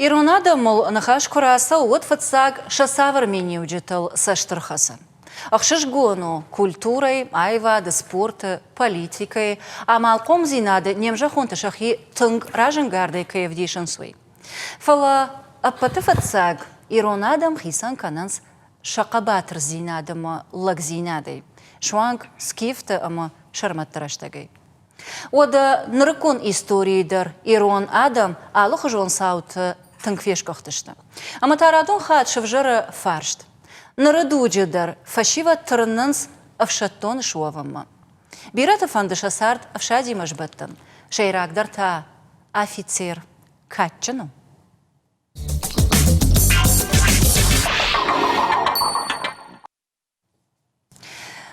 Ирон адӕмыл ныхас куы рацӕуы, уӕд фыццаг сӕ цавӕр миниуджытыл цӕст ӕрхӕцы? Ӕхсызгон у, культурӕйы, аивады, спорты, политикӕйы, амалхъомдзинады не мзӕххонтӕ сӕхи тынг разӕнгардӕй кӕй ӕвдисынц, уый. Фӕлӕ ӕппӕты фыццаг ирон адӕм хицӕн кӕнынц сӕ хъӕбатырдзинад ӕмӕ лӕгдзинадӕй, суанг скифты ӕмӕ сӕрмӕтты рӕстӕгӕй. Уӕдӕ нырыккон историйы дӕр ирон адӕм алыхуызон цауты тынг фесгуыхтысты. Ӕмӕ та радон хатт сывзӕры фарст. Ныры дуджы дӕр фӕсивӕд тырнынц ӕфсӕддон суӕвынмӕ. Бирӕты фӕнды сӕ цард ӕфсадимӕ сбӕттын, сӕйрагдӕр та афицер кадджын у.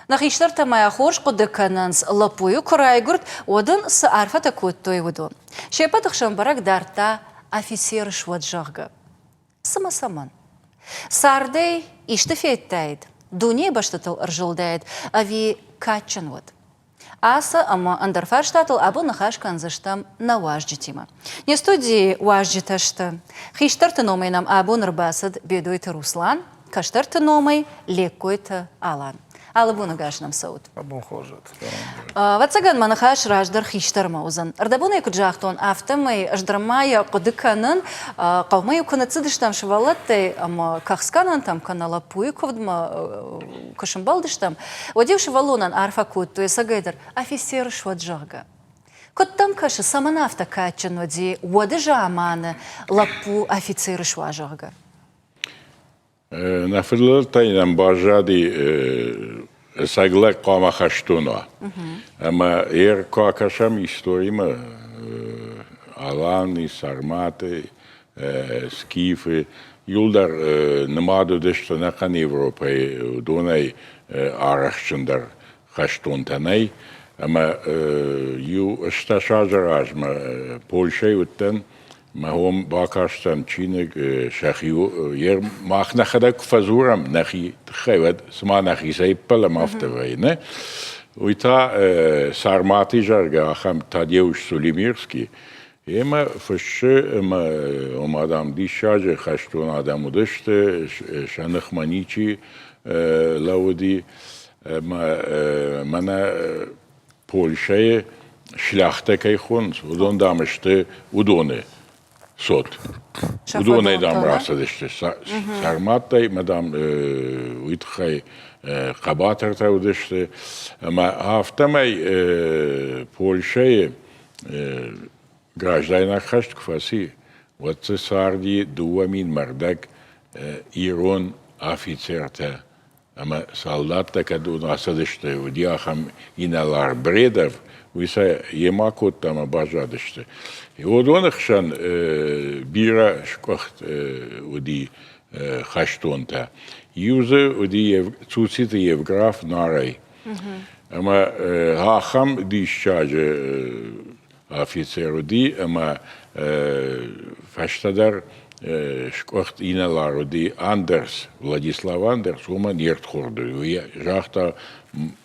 Нӕ хистӕртӕ ма йӕ хорз хъуыды кӕнынц, лӕппуйы куы райгуырд, уӕд ын цы арфӕтӕ кодтой, уыдон. Се ппӕты хсӕн бӕрӕг дардта афицер суӕд, зӕгъгӕ. Цымӕ цӕмӕн? Цардӕй исты федтаид, дунейы бӕстӕтыл ӕрзылдаид ӕви кадджын уыд? Ацы ӕмӕ ӕндӕр фарстатыл абон ныхас кӕндзыстӕм нӕ уазджытимӕ. Не студийы уазджытӕ сты. Хистӕрты номӕй нӕм абон ӕрбацыд Бедойты Руслан, кӕстӕрты номӕй Леккойты Алан. Алы боны гас нӕм цӕут. Абон хорз уыд. Ӕвӕццӕгӕн мӕ ныхас раздӕр хистӕрмӕ уыдзӕн. Ӕрдӕбонӕй куыд загътон, афтӕмӕй ӕз дӕр ма йӕ хъуыды кӕнын, хъӕумӕ-иу куы ныццыдыстӕм сывӕллӕттӕй ӕмӕ кӕхцгӕнӕнтӕм кӕнӕ лӕппуйы куывдмӕ куы сымбӕлдыстӕм, уӕд-иу сывӕллонӕн арфӕ кодтой, ӕцӕгӕйдӕр афицер суӕд, зӕгъгӕ. Куыд дӕм кӕсы, цӕмӕн афтӕ кадджын уыди уӕды заманы лӕппу афицер суа, зӕгъгӕ? Нӕ фыдӕлтӕй нӕм баззади ӕцӕг лӕг хъуамӕ хӕстон уа. Ӕмӕ ер куы акӕсӕм историмӕ, Алани, Сарматы, Скифы, иуылдӕр нымад уыдысты ӕнӕхъӕн Европӕйы уыдонӕй арӕхстджындӕр хӕстонтӕ нӕй. Ӕмӕ иу 18 азы размӕ Польшӕйы уыдтӕн, Мӕ хом бакастӕн чиныг сӕхи мах нӕхӕдӕг куы фӕдзурӕм нӕхи тыххӕй, уӕд цыма нӕхицӕй ӕппӕлӕм, афтӕ вӕййы, нӕ? Уый та Сарматы зӕгъгӕ, ахӕм Тадеуш Сулимирский, Емӕ фыссы ӕмӕ ома, дам, диссаджы хӕстон адӕм уыдысты, сӕ ныхмӕ ничи лӕууыди. Ӕмӕ мӕнӕ Польшӕйы шляхтӕ кӕй хонынц, уыдон, дам, сты уыдоны цот. Уыдонӕй, дам, рацыдысты сарматтӕй, ӕмӕ, дам, уый тыххӕй хъӕбатыртӕ уыдысты. Ӕмӕ афтӕмӕй Польшӕйы граждайнаг хӕст куы фӕци, уӕд дзы царди 2000 мӕрдӕг ирон афицертӕ ӕмӕ салдаттӕ кӕд ацыдысты, уыди ахӕм инӕлар Бредов, уый сӕ йемӕ кодта ӕмӕ баззадысты. Уыдоны хсӕн бирӕ скъуыхт уыди хӕстонтӕ. Иу дзы уыди Цуциты Евграф Нарӕй. Ӕмӕ ахӕм диссаджы афицер уыди ӕмӕ фӕстӕдӕр скъуыхт инӕлар уыди Андерс, Владислав Андерс, уымӕн йе рдхорд уый загъта,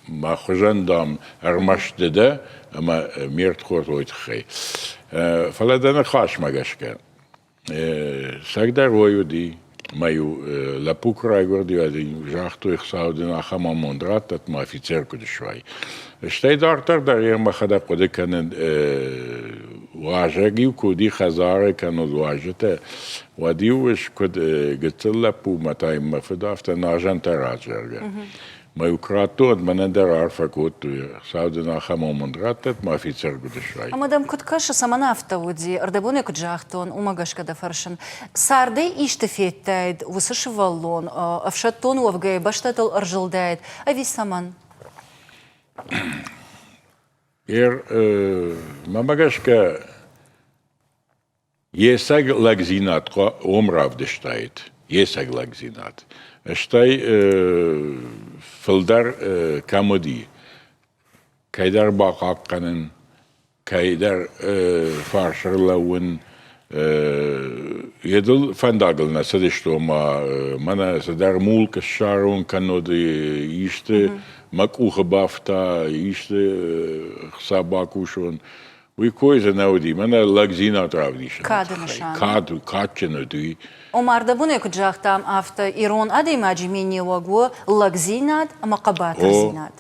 мӕ хуызӕн, дам, ӕрмӕст ды дӕ ӕмӕ ме рдхорд уой тыххӕй. Фӕлӕ дӕ ныхасмӕ гӕсгӕ Сӕрдар уой уыди, мӕ-иу лӕппу куы райгуырди, уӕд ын загътой, Хуыцау дын ахӕм амонд раттӕд, мӕ афицер куыд суай. Стӕй дарддӕр дӕр йӕ мӕхӕдӕг хъуыды кӕнын, уазӕг-иу куы уыди хӕдзары кӕнӕ уазджытӕ, уӕд-иу ӕз куыд гыццыл лӕппу, мӕ та йын мӕ фыд афтӕ нуазӕнтӕ ратт, зӕгъгӕ. Мӕ-иу куы радтон, уӕд мӕнӕн дӕр арфӕ кодтой, Хуыцау дын ахӕм амонд раттӕд, мӕ афицер куыд суай. Ӕмӕ дӕм куыд кӕсы, цӕмӕн афтӕ уыди? Ӕрдӕбонӕй куыд загътон, уымӕ гӕсгӕ дӕ фӕрсын. Цардӕй исты федтаид уыцы сывӕллон, ӕфсӕддон уӕвгӕйӕ бӕстӕтыл ӕрзылдаид, ӕви цӕмӕн? Мӕнмӕ гӕсгӕ, Йе цӕг лӕгдзинад уым равдыстаид, йе цӕг лӕгдзинад. Стӕй фылдӕр кӕм уыди, кӕйдӕр бахъахъхъӕнын, кӕйдӕр фарс ӕрлӕууын, йе дыл фӕндагыл нӕ цыдысты, ома мӕнӕ цыдӕр мулк ссарон, кӕннод исты мӕ къухы бафта, исты хца бакусон. Уый кой дзы нӕ уыди, мӕнӕ лӕгдзинад равдисыны Кады тыххӕй. нысан. Кад, кадджын уыд уый. Ома, ӕрдӕбонӕй куыд загътам, афтӕ ирон адӕймаджы миниуӕг у лӕгдзинад ӕмӕ хъӕбатырдзинад.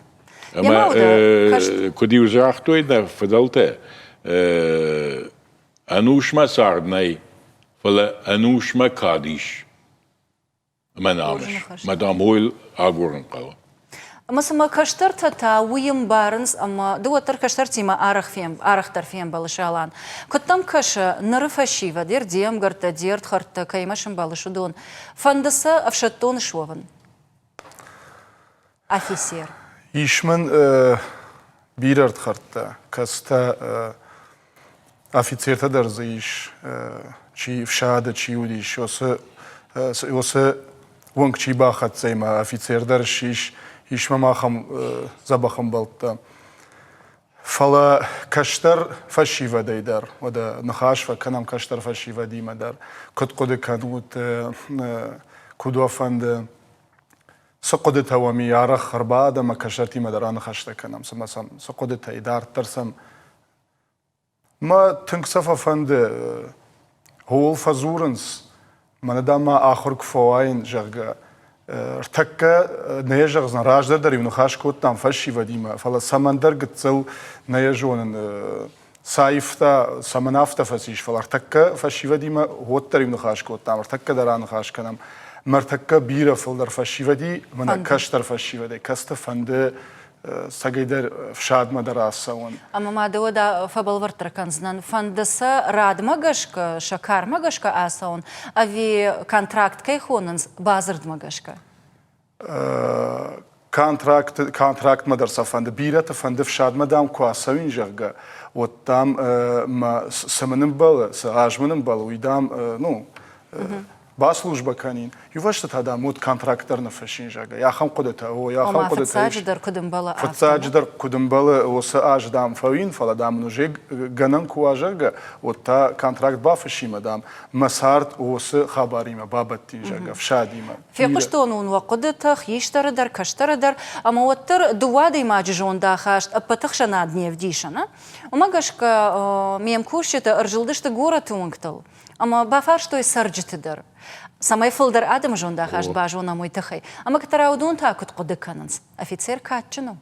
Ӕмӕ куыд-иу загътой нӕ фыдӕлтӕ, ӕнусмӕ цард нӕй, фӕлӕ ӕнусмӕ кад ис. Ӕмӕ намыс. Мӕ дам, уый агурын хъӕуы. Ӕмӕ цымӕ кӕстӕртӕ та уый ӕмбарынц ӕмӕ ды уӕддӕр кӕстӕртимӕ арӕх арӕхдӕр фембӕлыс, Алан. Куыд дӕм кӕсы, ныры фӕсивӕд, де мгӕрттӕ, де рдхӕрдтӕ кӕимӕ сӕмбӕлыс, уыдон, фӕнды сӕ ӕфсӕддон суӕвын? Афицер. Ис мын бирӕ рдхӕрдтӕ, кӕцытӕ афицертӕ дӕр дзы ис, чи фсады чи уыдис, уыцы уыцы уынг чи бахӕццӕ ӕмӕ афицер дӕр ссис, ис мӕм ахӕм дзӕбӕх ӕмбӕлттӕ. Фӕлӕ кӕстӕр фӕсивӕдӕй дӕр, уӕдӕ ныхас фӕкӕнӕм кӕстӕр фӕсивӕдимӕ дӕр, куыд хъуыды кӕнут, куыд уӕ фӕнды, цы хъуыдытӕ уӕм и, арӕх ӕрбад ӕмӕ кӕстӕртимӕ дӕр аныхӕстӕ кӕнӕм, цымӕ сӕм цы хъуыдытӕ и, дарддӕр сӕм Мӕ тынг сӕ фӕфӕнды, ууыл фӕдзурынц, мӕнӕ дам ма ахуыр куы фӕуаин, зӕгъгӕ. Ӕртӕккӕ нӕ йӕ зӕгъдзӕн, раздӕр дӕр-иу ныхас кодтам фӕсивӕдимӕ, фӕлӕ цӕмӕндӕр гыццыл нӕ йӕ зонын, цы аивта, цӕмӕн афтӕ фӕцис, фӕлӕ ӕртӕккӕ фӕсивӕдимӕ уӕддӕр-иу ныхас кодтам, ӕртӕккӕ дӕр аныхас кӕнӕм. Мӕ ӕртӕккӕ бирӕ фылдӕр фӕсивӕди, мӕнӕ кӕстӕр фӕсивӕдӕй, кӕцыты фӕнды цӕгӕйдӕр фсадмӕ дӕр ацӕуын. Ӕмӕ ма дӕ уӕд фӕбӕлвырддӕр кӕндзынӕн, фӕнды сӕ радмӕ гӕсгӕ, сӕ кармӕ гӕсгӕ ацӕуын, ӕви контракт кӕй хонынц, бадзырдмӕ гӕсгӕ? Контракт, контрактмӕ дӕр сӕ фӕнды. Бирӕты фӕнды фсадмӕ, дам, куы ацӕуин, зӕгъгӕ, уӕд, дам, мӕ цы мын ӕмбӕлы, цы аз мын ӕмбӕлы, уый, дам, ну, баслужбӕ кӕнин. Иувӕрсты та, дам, уыд контракт дӕр ныффыссин, зӕгъгӕ. Ахӕм хъуыдытӕ, ой, ахӕм хъуыдытӕ. Фыццаджыдӕр куыд ӕмбӕлы, Фыццаджыдӕр куыд ӕмбӕлы, уыцы аз, дам, фӕуин, фӕлӕ, дам, мын уже гӕнӕн куы уа, зӕгъгӕ, уӕд та контракт бафыссимӕ, дам, мӕ цард уыцы хабаримӕ бабӕттин, зӕгъгӕ, фсадимӕ. Фехъуыстон уын уӕ хъуыдытӕ, хистӕры дӕр, кӕстӕры дӕр, ӕмӕ уӕддӕр дыууӕ адӕймаджы зондахаст ӕппӕт ӕхсӕнад не вдисы, нӕ? Уымӕ гӕсгӕ ме мкусджытӕ ӕрзылдысты горӕты уынгтыл ӕмӕ бафарстой цӕрджыты дӕр, цӕмӕй фылдӕр адӕмы зондахаст базонӕм, уый тыххӕй. Ӕмӕ кӕддӕра уыдон та куыд хъуыды кӕнынц? Офицер кадджын у?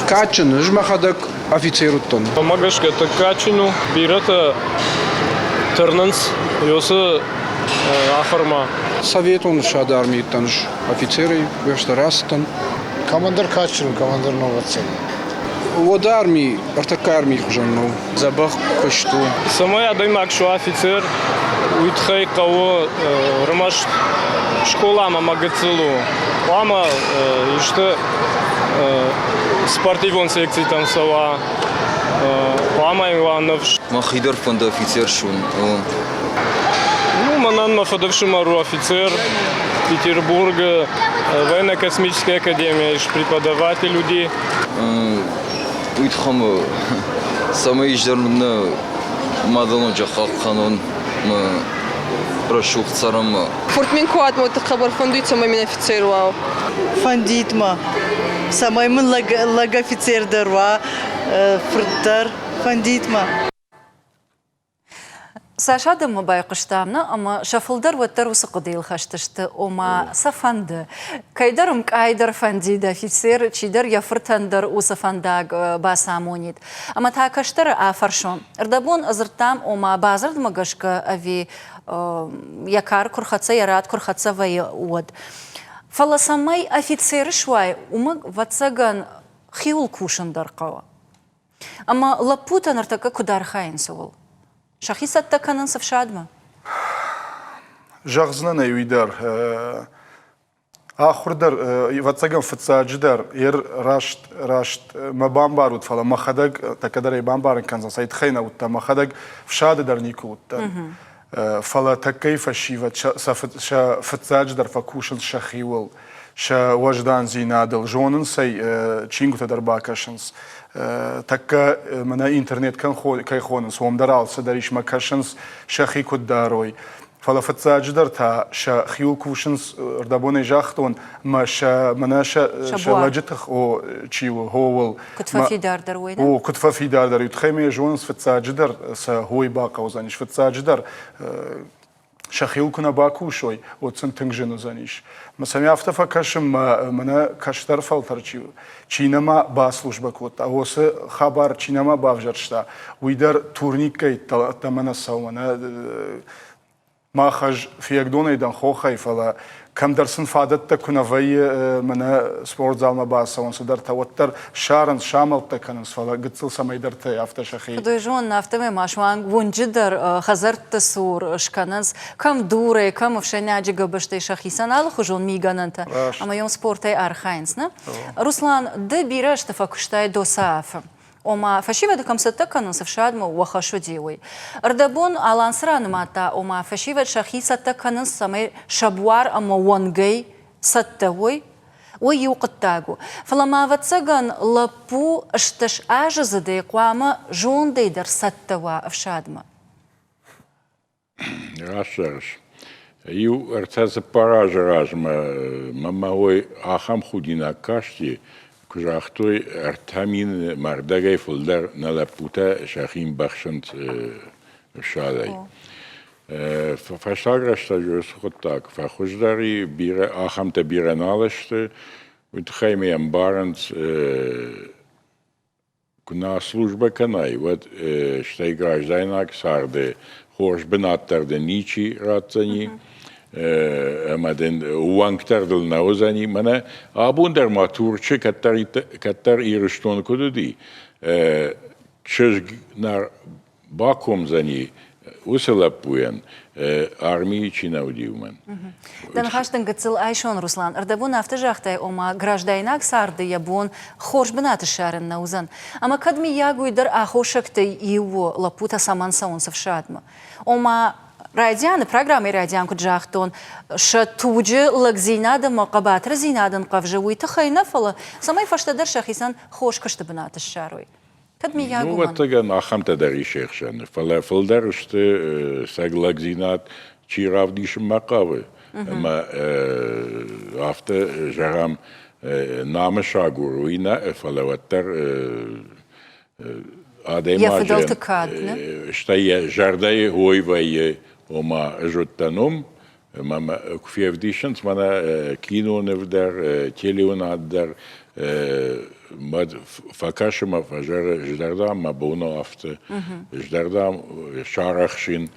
Кадджын, ӕз мӕхӕдӕг офицер уыдтӕн. Мӕ гӕсгӕ тынг кадджын у. Бирӕтӕ тырнынц уыцы ахуырмӕ. Советон ӕфсады армийы уыдтӕн ӕз офицерӕй, бӕстӕ рацыдтӕн. Командир кадджын у, командир ӕвӕццӕгӕн. Уӕдӕ арми ӕртӕккӕ армийы хуызӕн нӕу. Дзӕбӕх куыст у. Цӕмӕй адӕймаг суа офицер, уый тыххӕй хъӕуы ӕрмӕст скъоламӕ мӕ гыццыл у. Хъуамӕ исты спортивон секцитӕм цӕуа, хъуамӕ йын уа ныфс. Мӕхи дӕр фӕнды офицер суын. Ну, мӕнӕн мӕ фыдыфсымӕр у офицер Петербургы военно-космической академийы ис преподаватель уыди. Уый тыххӕй цӕмӕй изӕр нӕ мадӕлон зӕхх хъахъхъӕнон мӕ рӕсугъд цӕрӕнмӕ. Фурт мин ку адтӕй, уӕд хъӕбӕр фӕндуй, цӕмӕй мин офицер уа. Фӕндид мӕ, цӕмӕй мын лӕг, лӕг офицер дӕр уа, фырт дӕр. Фӕндид мӕ. Цас адӕммӕ байхъуыстам, нӕ, ӕмӕ сӕ фылдӕр уӕддӕр уыцы хъуыдыйыл хӕст сты, ома сӕ фӕнды. Кӕйдӕр ӕмкъай дӕр фӕндид офицер, чидӕр йӕ фыртӕн дӕр уыцы фӕндаг бацамонид. Ӕмӕ та кӕстӕры афӕрсон. Ӕрдӕбон дзырдтам, ома бадзырдмӕ гӕсгӕ ӕви йӕ кар куы рхӕццӕ, йӕ рад куы рхӕццӕ вӕййы, уӕд. Фӕлӕ цӕмӕй офицер суай, уымӕ, ӕвӕццӕгӕн, хиуыл кусын дӕр хъӕуы. Ӕмӕ лӕппутӕ ныртӕккӕ куыд архайынц ууыл? Сӕхи цӕттӕ кӕнынц ӕфсадмӕ? Зӕгъдзынӕн ӕй уый дӕр. Ахуыр дӕр, ӕвӕццӕгӕн, фыццаджыдӕр ер раст, раст мӕ бамбарут, фӕлӕ мӕхӕдӕг тӕккӕ дӕр ӕй бамбарын кӕндзӕн, цӕй тыххӕй нӕ уыдтӕн, мӕхӕдӕг фсады дӕр никуы уыдтӕн. Фӕлӕ тӕккӕйы фӕсивӕд сӕ фыццаджыдӕр фӕкусынц сӕхиуыл, сӕ уӕздандзинадыл, зонынц ӕй, чингуытӕ дӕр бакӕсынц. Тӕккӕ мӕнӕ интернет кӕй хонынц, уым дӕр алцыдӕр ис, мӕ кӕсынц, сӕхи куыд дарой. Фӕлӕ фыццаджыдӕр та сӕ хиуыл кусынц, ӕрдӕбонӕй загътон, мӕ сӕ мӕнӕ сӕ сӕ лӕджы тых о чи у, хоуыл. Куыд фӕфидардӕр уой, О, куыд фӕфидардӕр, уый тыххӕй мӕ зонынц, фыццаджыдӕр сӕ хой бахъӕудзӕнис, фыццаджыдӕр сӕхиуыл куы нӕ бакусой, уӕд сын тынг зын уыдзӕнис. Мӕ сӕм афтӕ фӕкӕсын, мӕнӕ кӕстӕр фӕлтӕр чи, чи нӕма баслужбӕ кодта, уыцы хабар чи нӕма бавзӕрста, уый дӕр турниккӕй ӕддӕмӕ нӕ цӕуы. Нӕ мах ӕз Фиагдонӕй дӕн хохӕй, фӕлӕ кӕмдӕр сын фадӕттӕ куы нӕ вӕййы мӕнӕ спортзалмӕ бацӕуын цыдӕртӕ, уӕддӕр ссарынц, самӕлттӕ кӕнынц, фӕлӕ гыццыл цӕмӕйдӕртӕй афтӕ сӕхи. Куыд зонын, афтӕмӕй ма суанг уынджы дӕр хӕдзӕртты цур скӕнынц кӕм дурӕй, кӕм ӕфсӕйнаджы гӕбӕзтӕй сӕхицӕн алыхуызон мигӕнӕнтӕ ӕмӕ йӕм спортӕй архайынц. Нӕ? Руслан, ды бирӕ азты фӕкуыстай ДОСААФ-ы. Ома, фӕсивӕды кӕм цӕттӕ кӕнынц ӕфсадмӕ, уӕ хӕс уыди уый. Ӕрдӕбон Алан цы ранымадта, ома, фӕсивӕд сӕхи цӕттӕ кӕнынц, цӕмӕй сӕ буар ӕмӕ уӕнгӕй цӕттӕ уой, уый иу хъуыддаг у. Фӕлӕ ма, ӕвӕццӕгӕн, лӕппу 18 азыдзыдӕй хъуамӕ зондӕй дӕр цӕттӕ уа ӕфсадмӕ. Раст зӕгъыс. Иу ӕртӕ-цыппар азы размӕ мӕмӕ уый ахӕм худинаг касти, куы загътой, 3000 мӕрдӕгӕй фылдӕр нӕ лӕппутӕ сӕхи мбӕхсынц ссадӕй. Фӕстаг рӕстӕджы уыцы хъуыддаг фӕхуыздӕр и, бирӕ ахӕмтӕ бирӕ нал сты. Уый тыххӕй мӕ ӕмбарынц Куы нӕ службӕ кӕнай, уӕд стӕй граждайнаг царды хорз бынат дӕр дын ничи ратдзӕни, ӕмӕ дын ууӕнк дӕр дыл нӕ уыдзӕни. Мӕнӕ абон дӕр ма Турчы кӕддӕр Ирыстон куыд уыди, чызг нӕ бакомдзӕни уыцы лӕппуйӕн, армийы чи нӕ уыди, уымӕн. Дӕ ныхас дын гыццыл айсон, Руслан. Ӕрдӕбон афтӕ загътай, ома граждайнаг царды йӕ бон хорз бынат ссарын нӕ уыдзӕн. Ӕмӕ кӕд мыййаг уый дӕр аххосӕгтӕй иу у, лӕппутӕ цӕмӕн цӕуынц ӕфсадмӕ? Ома, райдианы, программӕйы райдиан куыд загътон, сӕ туджы лӕгдзинад ӕмӕ хъӕбатырдзинад ӕнхъӕвзы уый тыххӕй нӕ, фӕлӕ цӕмӕй фӕстӕдӕр сӕхицӕн хорз куысты бынат ссарой. Кӕд мыййаг Ну, ӕвӕццӕгӕн, ахӕмтӕ дӕр ис ӕхсӕны, фӕлӕ фылдӕр сты сӕг лӕгдзинад чи равдисынмӕ хъавы, ӕмӕ афтӕ зӕгъӕм, намыс агуры, уый нӕ, фӕлӕ уӕддӕр адӕймаджы фыдӕлты кад, нӕ? Стӕй йӕ зӕрдӕйы ой вӕййы, ома ӕз уыдтӕн уым, Ӕмӕ мӕ куы февдисынц мӕнӕ киноныв дӕр, телеуынад дӕр, мӕ фӕкӕсы мӕ фӕзӕры здӕрдӕм мӕ бон у афтӕ, здӕрдӕм сарӕхсин.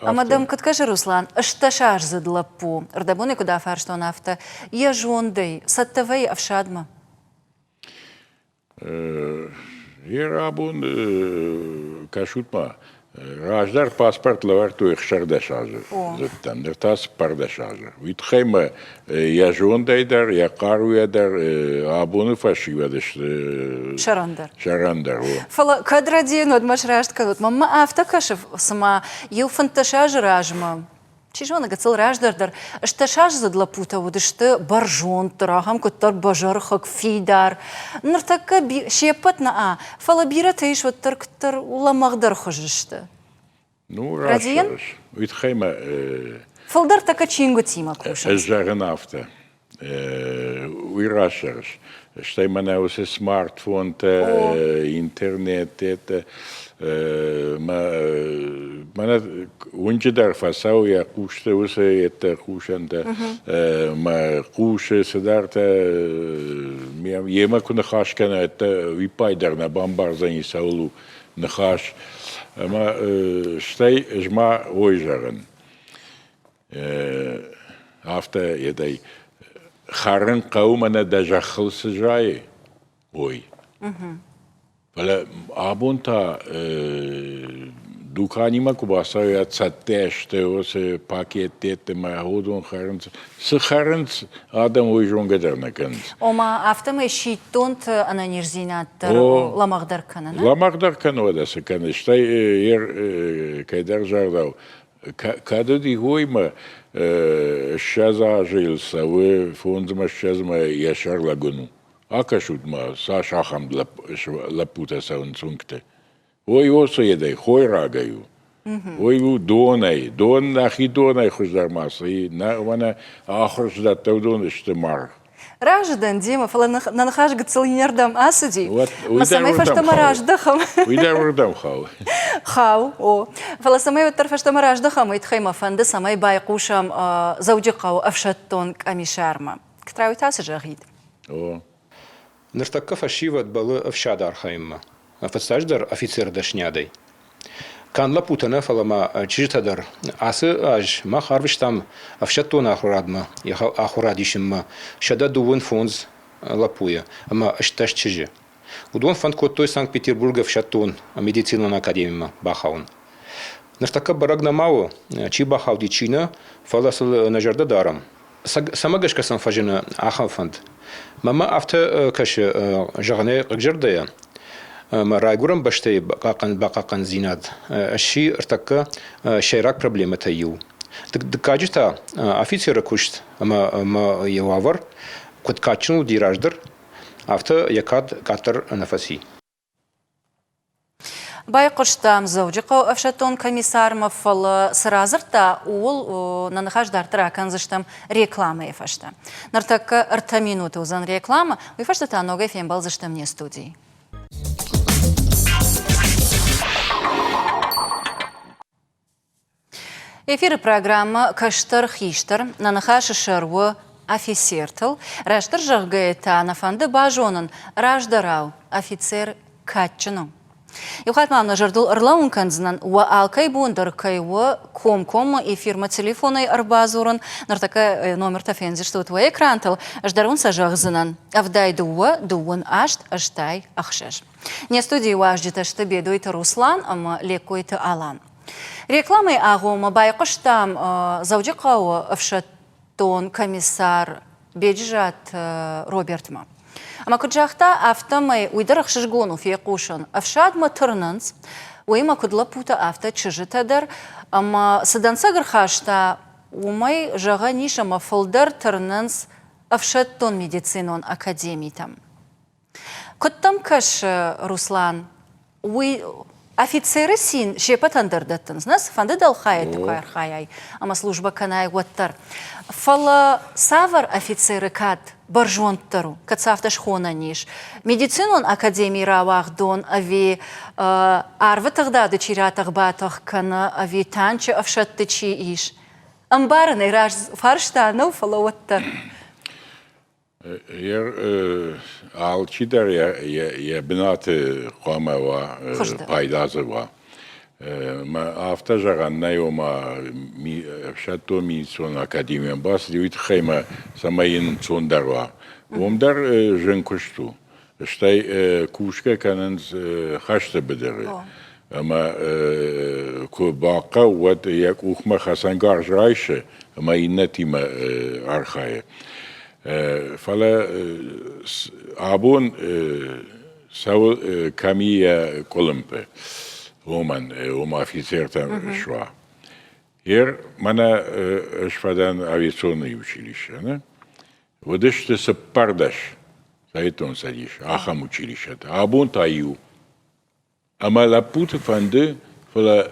Ӕмӕ дӕм куыд кӕсы, Руслан, ӕстдӕсаздзыд лӕппу, ӕрдӕбонӕй куыд афарстон, афтӕ йӕ зондӕй цӕттӕ вӕййы ӕфсадмӕ? Йе рабон кӕсут-ма, раздӕр паспорт лӕвӕрдтой 16 азы дзырдтам, ныр та 14 азы. Уый тыххӕй мӕ йӕ зондӕй дӕр, йӕ хъаруйӕ дӕр абоны фӕсивӕд сты сӕрӕндӕр. Сӕрӕндӕр, о. Фӕлӕ кӕд рӕдийын, уӕд мӕ сраст кӕнут. Мӕнмӕ афтӕ кӕсы, цыма иу 15 азы размӕ Чи зоны, гыццыл раздӕр дӕр стӕсаздзыд лӕппутӕ уыдысты бӕрзонддӕр, ахӕм куыддӕр бӕзӕрхыг, фидар. Ныртӕккӕ се ппӕт нӕ, фӕлӕ бирӕтӕ ис уӕддӕр куыддӕр лӕмӕгъдӕр хуызы сты. Ну, раст зӕгъыс. Уый тыххӕй мӕ... Фылдӕр тӕккӕ чингуытимӕ кусынц. Ӕз зӕгъын афтӕ. Уый раст зӕгъыс. Стӕй мӕнӕ уыцы смартфонтӕ, интернет, это мӕнӕ уынджы дӕр фӕцӕуы йӕ хъусты уыцы еттӕ хъусӕнтӕ, мӕ хъусы цыдӕртӕ йемӕ куы ныхас кӕна, еттӕ виппай дӕр нӕ бамбардзӕни, цӕуыл у ныхас. Ӕмӕ стӕй ӕз ма ой зӕгъын. Афтӕ едӕй хӕрын хъӕуы мӕнӕ дӕ зӕххыл цы зайы, ой. Фӕлӕ абон та дуканимӕ куы бацӕуа, цӕттӕ сты уыцы пакеттӕ мӕ уыдон хӕрынц. Цы хӕрынц, адӕм уый зонгӕ дӕр нӕ кӕнынц. Ома, афтӕмӕй сидтонты ӕнӕниздзинад дӕр лӕмӕгъдӕр кӕны, нӕ? Лӕмӕгъдӕр кӕны, уӕдӕ цы кӕны. Стӕй кӕйдӕр зӕрдау Кӕд уыди уоймӕ 20 азы йыл цӕуы, фондзмӕ ссӕдзмӕ йӕ сӕр лӕгуын у. Акӕсут-ма, цас ахӕм лӕппутӕ цӕуынц уынгты. Ой, осыедӕй, хойрагӕй у. Уый у донӕй. Дон нӕхи донӕй хуыздӕр ма цы и. Нӕ, мӕнӕ ахуырздӕттӕ уыдон сты маргъ. Разы дӕн, Дима, фӕлӕ нӕ ныхас гыццыл иннӕрдӕм ацыди. Ӕмӕ цӕмӕй фӕстӕмӕ раздӕхӕм. Уый дӕр уырдӕм хауы. Хауы, о. Фӕлӕ цӕмӕй уӕддӕр фӕстӕмӕ раздӕхӕм, уый тыххӕй мӕ фӕнды, цӕмӕй байхъусӕм Дзӕуджыхъӕуы ӕфсӕддон къамисармӕ. Ктрауи та цы зӕгъид? О. Ныртӕккӕ фӕсивӕд бӕллы ӕфсады архайынмӕ. Фыццаджыдӕр офицеры дӕсниадӕй. Канд лӕппутӕ нӕ, фӕлӕ ма чызджытӕ дӕр. Ацы аз мах арвыстам ӕфсӕддон ахуырадмӕ, ахуырад исынмӕ 125 лӕппуйы ӕмӕ 18 чызджы. Уыдон фӕнд кодтой Санкт-Петербургы ӕфсӕддон медицинон академимӕ бахауын. Ныртӕккӕ бӕрӕг нӕма у, чи бахауди, чи нӕ, фӕлӕ сыл нӕ зӕрдӕ дарӕм. Цӕмӕ гӕсгӕ сӕм фӕзыны ахӕм фӕнд? Мӕнмӕ афтӕ кӕсы, зӕгъынӕй хъыгзӕрдӕйӕ, мӕ райгуырӕн бӕстӕйы бахъахъхъӕндзинад сси ӕртӕккӕ сӕйраг проблемӕтӕй иу. Дыккаджы та афицеры куыст ӕмӕ йӕ уавӕр куыд кадджын уыди раздӕр, афтӕ йӕ кад къаддӕр нӕ фӕци. Байхъуыстам Дзӕуджыхъӕуы ӕфсӕддон комиссармӕ, фӕлӕ цы радзырдта, ууыл нӕ ныхас дарддӕр акӕндзыстӕм рекламӕйы фӕстӕ. Ныртӕккӕ ӕртӕ минуты уыдзӕн рекламӕ, уый фӕстӕ та ногӕй фембӕлдзыстӕм не студийы. Эфиры программӕ «Кӕстӕр хистӕр» нӕ ныхасы сӕр у афицертыл. Растдӕр зӕгъгӕйӕ та нӕ фӕнды базонын, раздӕрау афицер кадджын у. Иу хатт ма нӕ зӕрдыл ӕрлӕууын кӕндзынӕн, уӕ алкӕй бон дӕр кӕй у комкоммӕ эфирмӕ телефонӕй ӕрбадзурын. Ныртӕккӕ номертӕ фендзыстут уӕ экрантыл. Ӕз дӕр уын сӕ зӕгъдзынӕн. 72 28 86. Не студийы уазджытӕ сты Бедойты Руслан ӕмӕ Леккойты Алан. Рекламӕйы агъоммӕ байхъуыстам Дзӕуджыхъӕуы ӕфсӕддон комиссар Беджызаты Робертмӕ. Ӕмӕ куыд загъта, афтӕмӕй уый дӕр ӕхсызгон у фехъусын. Ӕфсадмӕ тырнынц, уыимӕ куыд лӕппутӕ, афтӕ чызджытӕ дӕр. Ӕмӕ цы дӕнцӕг ӕрхаста, уымӕй зӕгъӕн ис, ӕмӕ фылдӕр тырнынц ӕфсӕддон-медицинон академитӕм. Куыд дӕм кӕсы, Руслан, уый офицеры цин се ппӕтӕн дӕр дӕттынц, нӕ цыфӕнды дӕлхайӕдты куы архайай ӕмӕ службӕ кӕнай, уӕддӕр. Фӕлӕ цавӕр офицеры кад бӕрзонддӕр у, кӕд сӕ афтӕ схонӕн ис? Медицинон академийы рауагъдон ӕви арвы тыгъдады чи ратӕх-батӕх кӕны, ӕви танчы ӕфсӕдты чи ис? Ӕмбарын ӕй, раст фарста нӕу, фӕлӕ уӕддӕр. Алчидӕр йӕ бынаты хъуамӕ уа, пайда дзы уа. Афтӕ зӕгъӕн нӕй, ома ӕфсӕддон медицинон академийӕн бацыди, уый тыххӕй мӕ цӕмӕй йын ӕнцондӕр уа. Уым дӕр зын куыст у. Стӕй кусгӕ кӕнынц хӕсты быдыры. Ӕмӕ куы бахъӕуы, уӕд йӕ къухмӕ хӕцӕнгарз райсы ӕмӕ иннӕтимӕ архайы. Фӕлӕ абон цӕуы кӕм и йӕ къуылымпы, уымӕн, уым офицертӕн суа. Ер мӕнӕ ӕз фӕдӕн авиационный училище, не? Уыдысты 14 Советон Цӕдис ахӕм училищӕтӕ. Абон та иу. Ӕмӕ лӕппуты фӕнды, фӕлӕ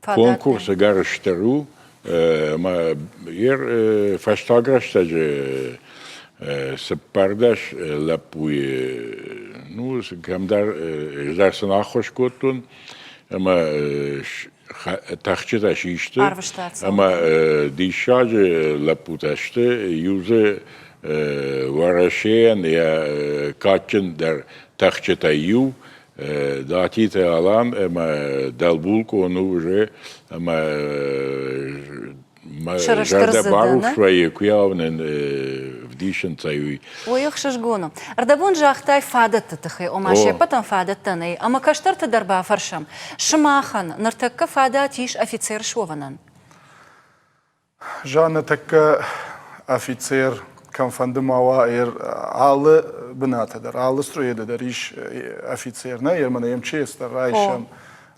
конкурс ӕгӕр стыр у ӕмӕ фӕстаг рӕстӕджы 14 лӕппуйы ну, кӕмдӕр ӕз дӕр сын ӕххуыс кодтон ӕмӕ тӕхджытӕ систы ӕмӕ диссаджы лӕппутӕ сты. Иу дзы Уӕрӕсейӕн йӕ кадджындӕр тӕхджытӕй иу Датиты Алан ӕмӕ дӕлбулкъон у уже ӕмӕ мӕ зӕрдӕ барухс вӕййы, куы йӕ уынын вдисынц ӕй уый. Уый ӕхсызгон у. Ӕрдӕбон загътай фадӕтты тыххӕй, ома се ппӕтӕн фадӕттӕ нӕй, ӕмӕ кӕстӕрты дӕр бафӕрсӕм. Сымахӕн ныртӕккӕ фадат ис офицер суӕвынӕн? Жанна тӕккӕ офицер кӕмфӕнды ма уа, алы бынаты дӕр, алы строеды дӕр ис офицер, нӕ, мӕнӕ МЧС дӕр райсӕм,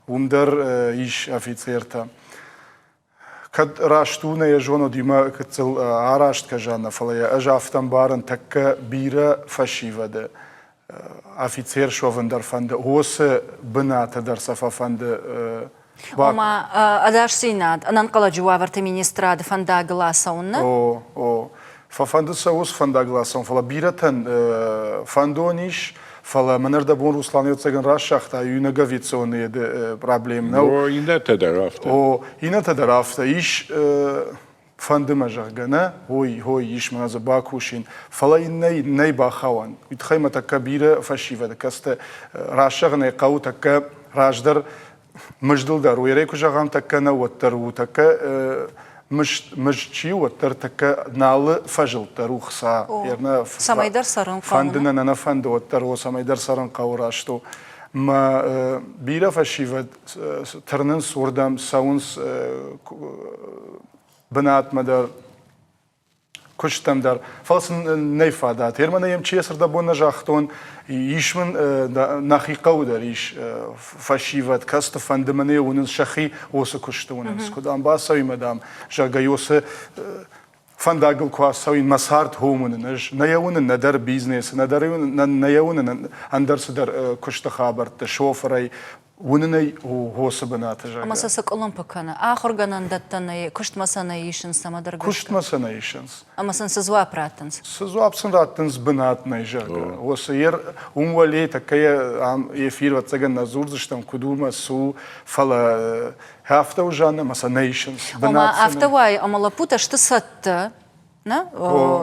уым дӕр ис офицертӕ. Кӕд раст у, нӕ йӕ зонод, уымӕ гыццыл арӕзт кӕ Жанна, фӕлӕ йӕ ӕз афтӕ ӕмбарын, тӕккӕ бирӕ фӕсивӕды офицер суӕвын дӕр фӕнды, уыцы бынаты дӕр сӕ фӕфӕнды. Ома ӕдасдзинад, ӕнӕнхъӕлӕджы уавӕрты министрады фӕндагыл ацӕуын, нӕ? О, о. Фӕфӕнды сӕ уыцы фӕндагыл ацӕуын, фӕлӕ бирӕтӕн фӕндон ис, фӕлӕ мӕн ӕрдӕбон Руслан ӕвӕццӕгӕн раст загъта, иунӕг авиационный проблем нӕу. О, иннӕтӕ дӕр афтӕ. О, иннӕтӕ дӕр афтӕ. Ис фӕнды мӕ, зӕгъгӕ, нӕ, ой, ой, ис мӕ дзы бакусин, фӕлӕ йын нӕй, нӕй бахауӕн. Уый тыххӕй мӕ тӕккӕ бирӕ фӕсивӕды, кӕцытӕ раст зӕгъын ӕй хъӕуы, тӕккӕ раздӕр мыздыл дӕр уӕрӕй куы зӕгъӕм, тӕккӕ нӕ, уӕддӕр у, тӕккӕ мызд чи у, уӕддӕр тӕккӕ налы фӕзылд дӕр у хца. Цӕмӕйдӕр цӕрын хъӕуы. Фӕнды нӕ, нӕ фӕнды, уӕддӕр у, цӕмӕйдӕр цӕрын хъӕуы, раст у. Мӕ бирӕ фӕсивӕд тырнынц уырдӕм, цӕуынц бынатмӕ дӕр, куыстӕм дӕр. Фӕлӕ сын нӕй фадат. Ермӕ йӕм чи ӕрдӕбон нӕ загътон, ис мын нӕхи хъӕуы дӕр ис фӕсивӕд, кӕцыты фӕнды мӕ нӕ уынынц сӕхи уыцы куысты уынынц. Куыд ам бацӕуин, дам, зӕгъгӕ, уыцы фӕндагыл куы ацӕуин, мӕ цард хом уынын ӕз. Нӕ йӕ уынын нӕдӕр бизнесы, нӕдӕр нӕ йӕ уынын ӕндӕр цыдӕр куысты хабӕртты, шофырӕй, уынын ӕй хосы бынаты, зӕгъгӕ. Ӕмӕ сӕ цы къуылымпы кӕны? Ахуыргӕнӕндӕттӕ нӕ, куыстмӕ сӕ нӕ исынц цӕмӕдӕр гӕсгӕ? Куыстмӕ сӕ нӕ исынц. Ӕмӕ сын цы дзуапп раттынц? Цы дзуапп сын раттынц, бынат нӕй, зӕгъгӕ. Уыцы ер, уым уӕле тӕккӕ ам эфир, ӕвӕццӕгӕн, нӕ дзурдзыстӕм, куыд у мӕ цы у, фӕлӕ афтӕ у, Жаннӕ, ӕмӕ сӕ нӕ исынц. Ома афтӕ уайы, ӕмӕ лӕппутӕ сты цӕттӕ, нӕ?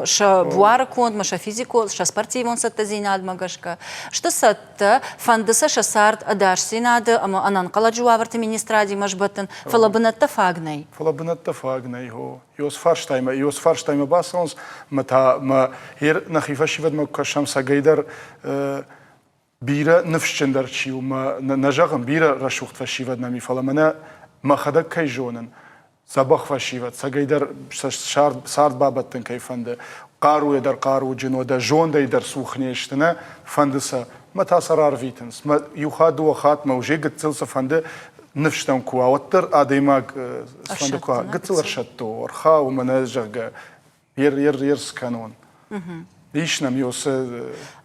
Сӕ буары кондмӕ, сӕ физикон, сӕ спортивон цӕттӕдзинадмӕ гӕсгӕ сты цӕттӕ, фӕнды сӕ сӕ цард ӕдасдзинады ӕмӕ ӕнӕнхъӕлӕджы уавӕрты министрадимӕ сбӕттын, фӕлӕ бынӕттӕ фаг нӕй. Фӕлӕ бынӕттӕ фаг нӕй, хо. Ёс фарстаймӕ, ёс фарстаймӕ бацӕуынц, мӕ та мӕ нӕхи фӕсивӕдмӕ куы кӕсӕм, цӕгӕйдӕр бирӕ ныфсджындӕр чи у, мӕ нӕ зӕгъын, бирӕ рӕсугъд фӕсивӕд нӕм и, фӕлӕ мӕнӕ мӕхӕдӕг кӕй зонын, дзӕбӕх фӕсивӕд, цӕгӕйдӕр сӕ цард бабӕттын кӕй фӕнды, хъаруйӕ дӕр хъаруджын, уӕдӕ зондӕй дӕр цух не сты, нӕ фӕнды сӕ, мӕ та сӕ рарвитынц. Мӕ иу хатт, дыууӕ хатт мӕ уже гыццыл цы фӕнды ныфс дӕм куы уа, уӕддӕр адӕймаг цыфӕнды куы уа, гыццыл ӕрсӕтты, ӕрхауы мӕнӕ, зӕгъгӕ, ер, ер, ер скӕнон. Ис нӕм уыцы...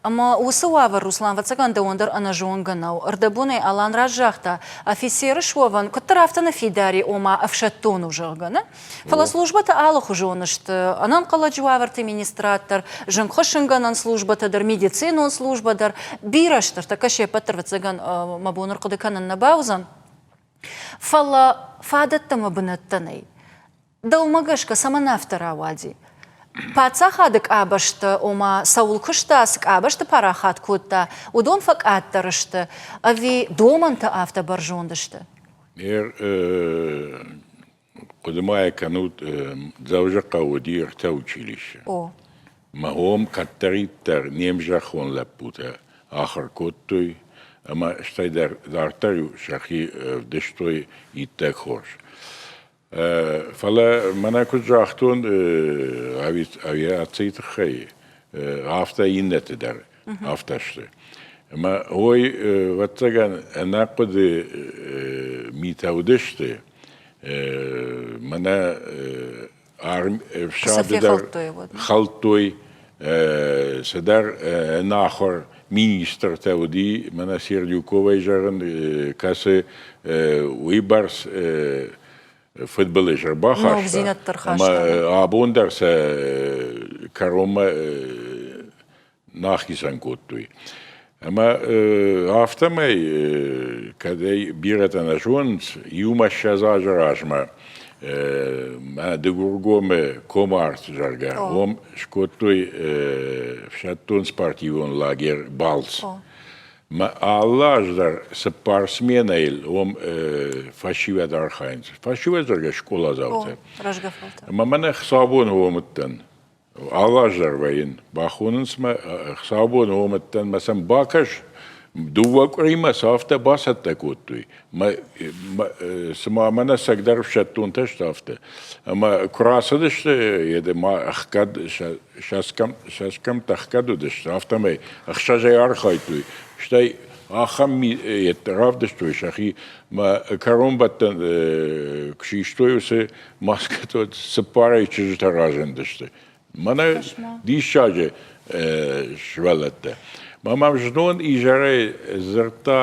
Ӕмӕ уыцы уавӕр, Руслан, ӕвӕццӕгӕн, дӕуӕн дӕр ӕнӕзонгӕ нӕу. Ӕрдӕбонӕй Алан раст загъта, офицеры суӕвӕн куыддӕр афтӕ нӕ фидари, ома ӕфсӕддон у, зӕгъгӕ, нӕ? Фӕлӕ службӕтӕ алыхуызон сты. Ӕнӕнхъӕлӕджы уавӕрты министрад дӕр, зынгхуыссынгӕнӕн службӕтӕ дӕр, медицинон службӕ дӕр. Бирӕ сты, ныртӕккӕ се ппӕт дӕр, ӕвӕццӕгӕн, мӕ бон ӕрхъуыды кӕнын нӕ бауыдзӕн. Фӕлӕ фадӕттӕ ӕмӕ бынӕттӕ нӕй. Дӕумӕ гӕсгӕ цӕмӕн афтӕ рауади? Паддзахады къабӕзтӕ, ома цӕуыл куыста, цы къабӕзты парахат кодта, уыдон фӕкъаддӕр сты ӕви домӕнтӕ афтӕ бӕрзонд сты? Хъуыды ма йӕ кӕнут, Дзӕуджыхъӕуы уыди ӕртӕ училище. О. Мӕ хом кӕддӕриддӕр не мзӕххон лӕппутӕ ахуыр кодтой ӕмӕ стӕй дӕр дарддӕр-иу сӕхи ӕвдыстой иттӕг хорз. Фӕлӕ мӕнӕ куыд загътон авиацийы тыххӕй, афтӕ иннӕты дӕр афтӕ сты. Ӕмӕ уый, ӕвӕццӕгӕн, ӕнӕхъуыды митӕ уыдысты. Мӕнӕ ӕфсады дӕр хӕлдтой цыдӕр ӕнахуыр министртӕ уыди, мӕнӕ Сердюковӕй зӕгъын, кӕцы уыйбӕрц фыдбылыз ӕрбахаста, ӕмӕ абон дӕр сӕ кӕронмӕ нӕ ахицӕн кодтой. Ӕмӕ афтӕмӕй, кӕд ӕй бирӕтӕ нӕ зонынц, иумӕ 20 азы размӕ мӕ Дыгургомы Комарт, зӕгъгӕ, уым скодтой ӕфсӕддон-спортивон лагерь «Балц». Мӕ алы аз дӕр цыппар сменӕйыл уым фӕсивӕд архайынц. Фӕсивӕд, зӕгъгӕ, скъоладзаутӕ. Ӕмӕ мӕнӕ хицаубоны уым уыдтӕн. Алы аз дӕр вӕййын. Бахонынц мӕ хицаубоны омӕттӕн мӕ сӕм бакӕс, дыууӕ къуыримӕ сӕ афтӕ бацӕттӕ кодтой. Мӕ, цыма мӕнӕ цӕгдӕр ӕфсӕддонтӕ сты афтӕ. Ӕмӕ куы рацыдысты, еды ма ӕхгӕд, сӕ скӕмттӕ ӕхгӕд уыдысты, афтӕмӕй ӕхсӕзӕй архайдтой. Стӕй ахӕм равдыстой сӕхи, мӕ кӕронбӕттӕн куы систой уыцы маскӕтӕ цыппарӕй чызджытӕ разындысты. Мӕнӕ диссаджы сывӕллӕттӕ. Ма мӕм знон изӕрӕй дзырдта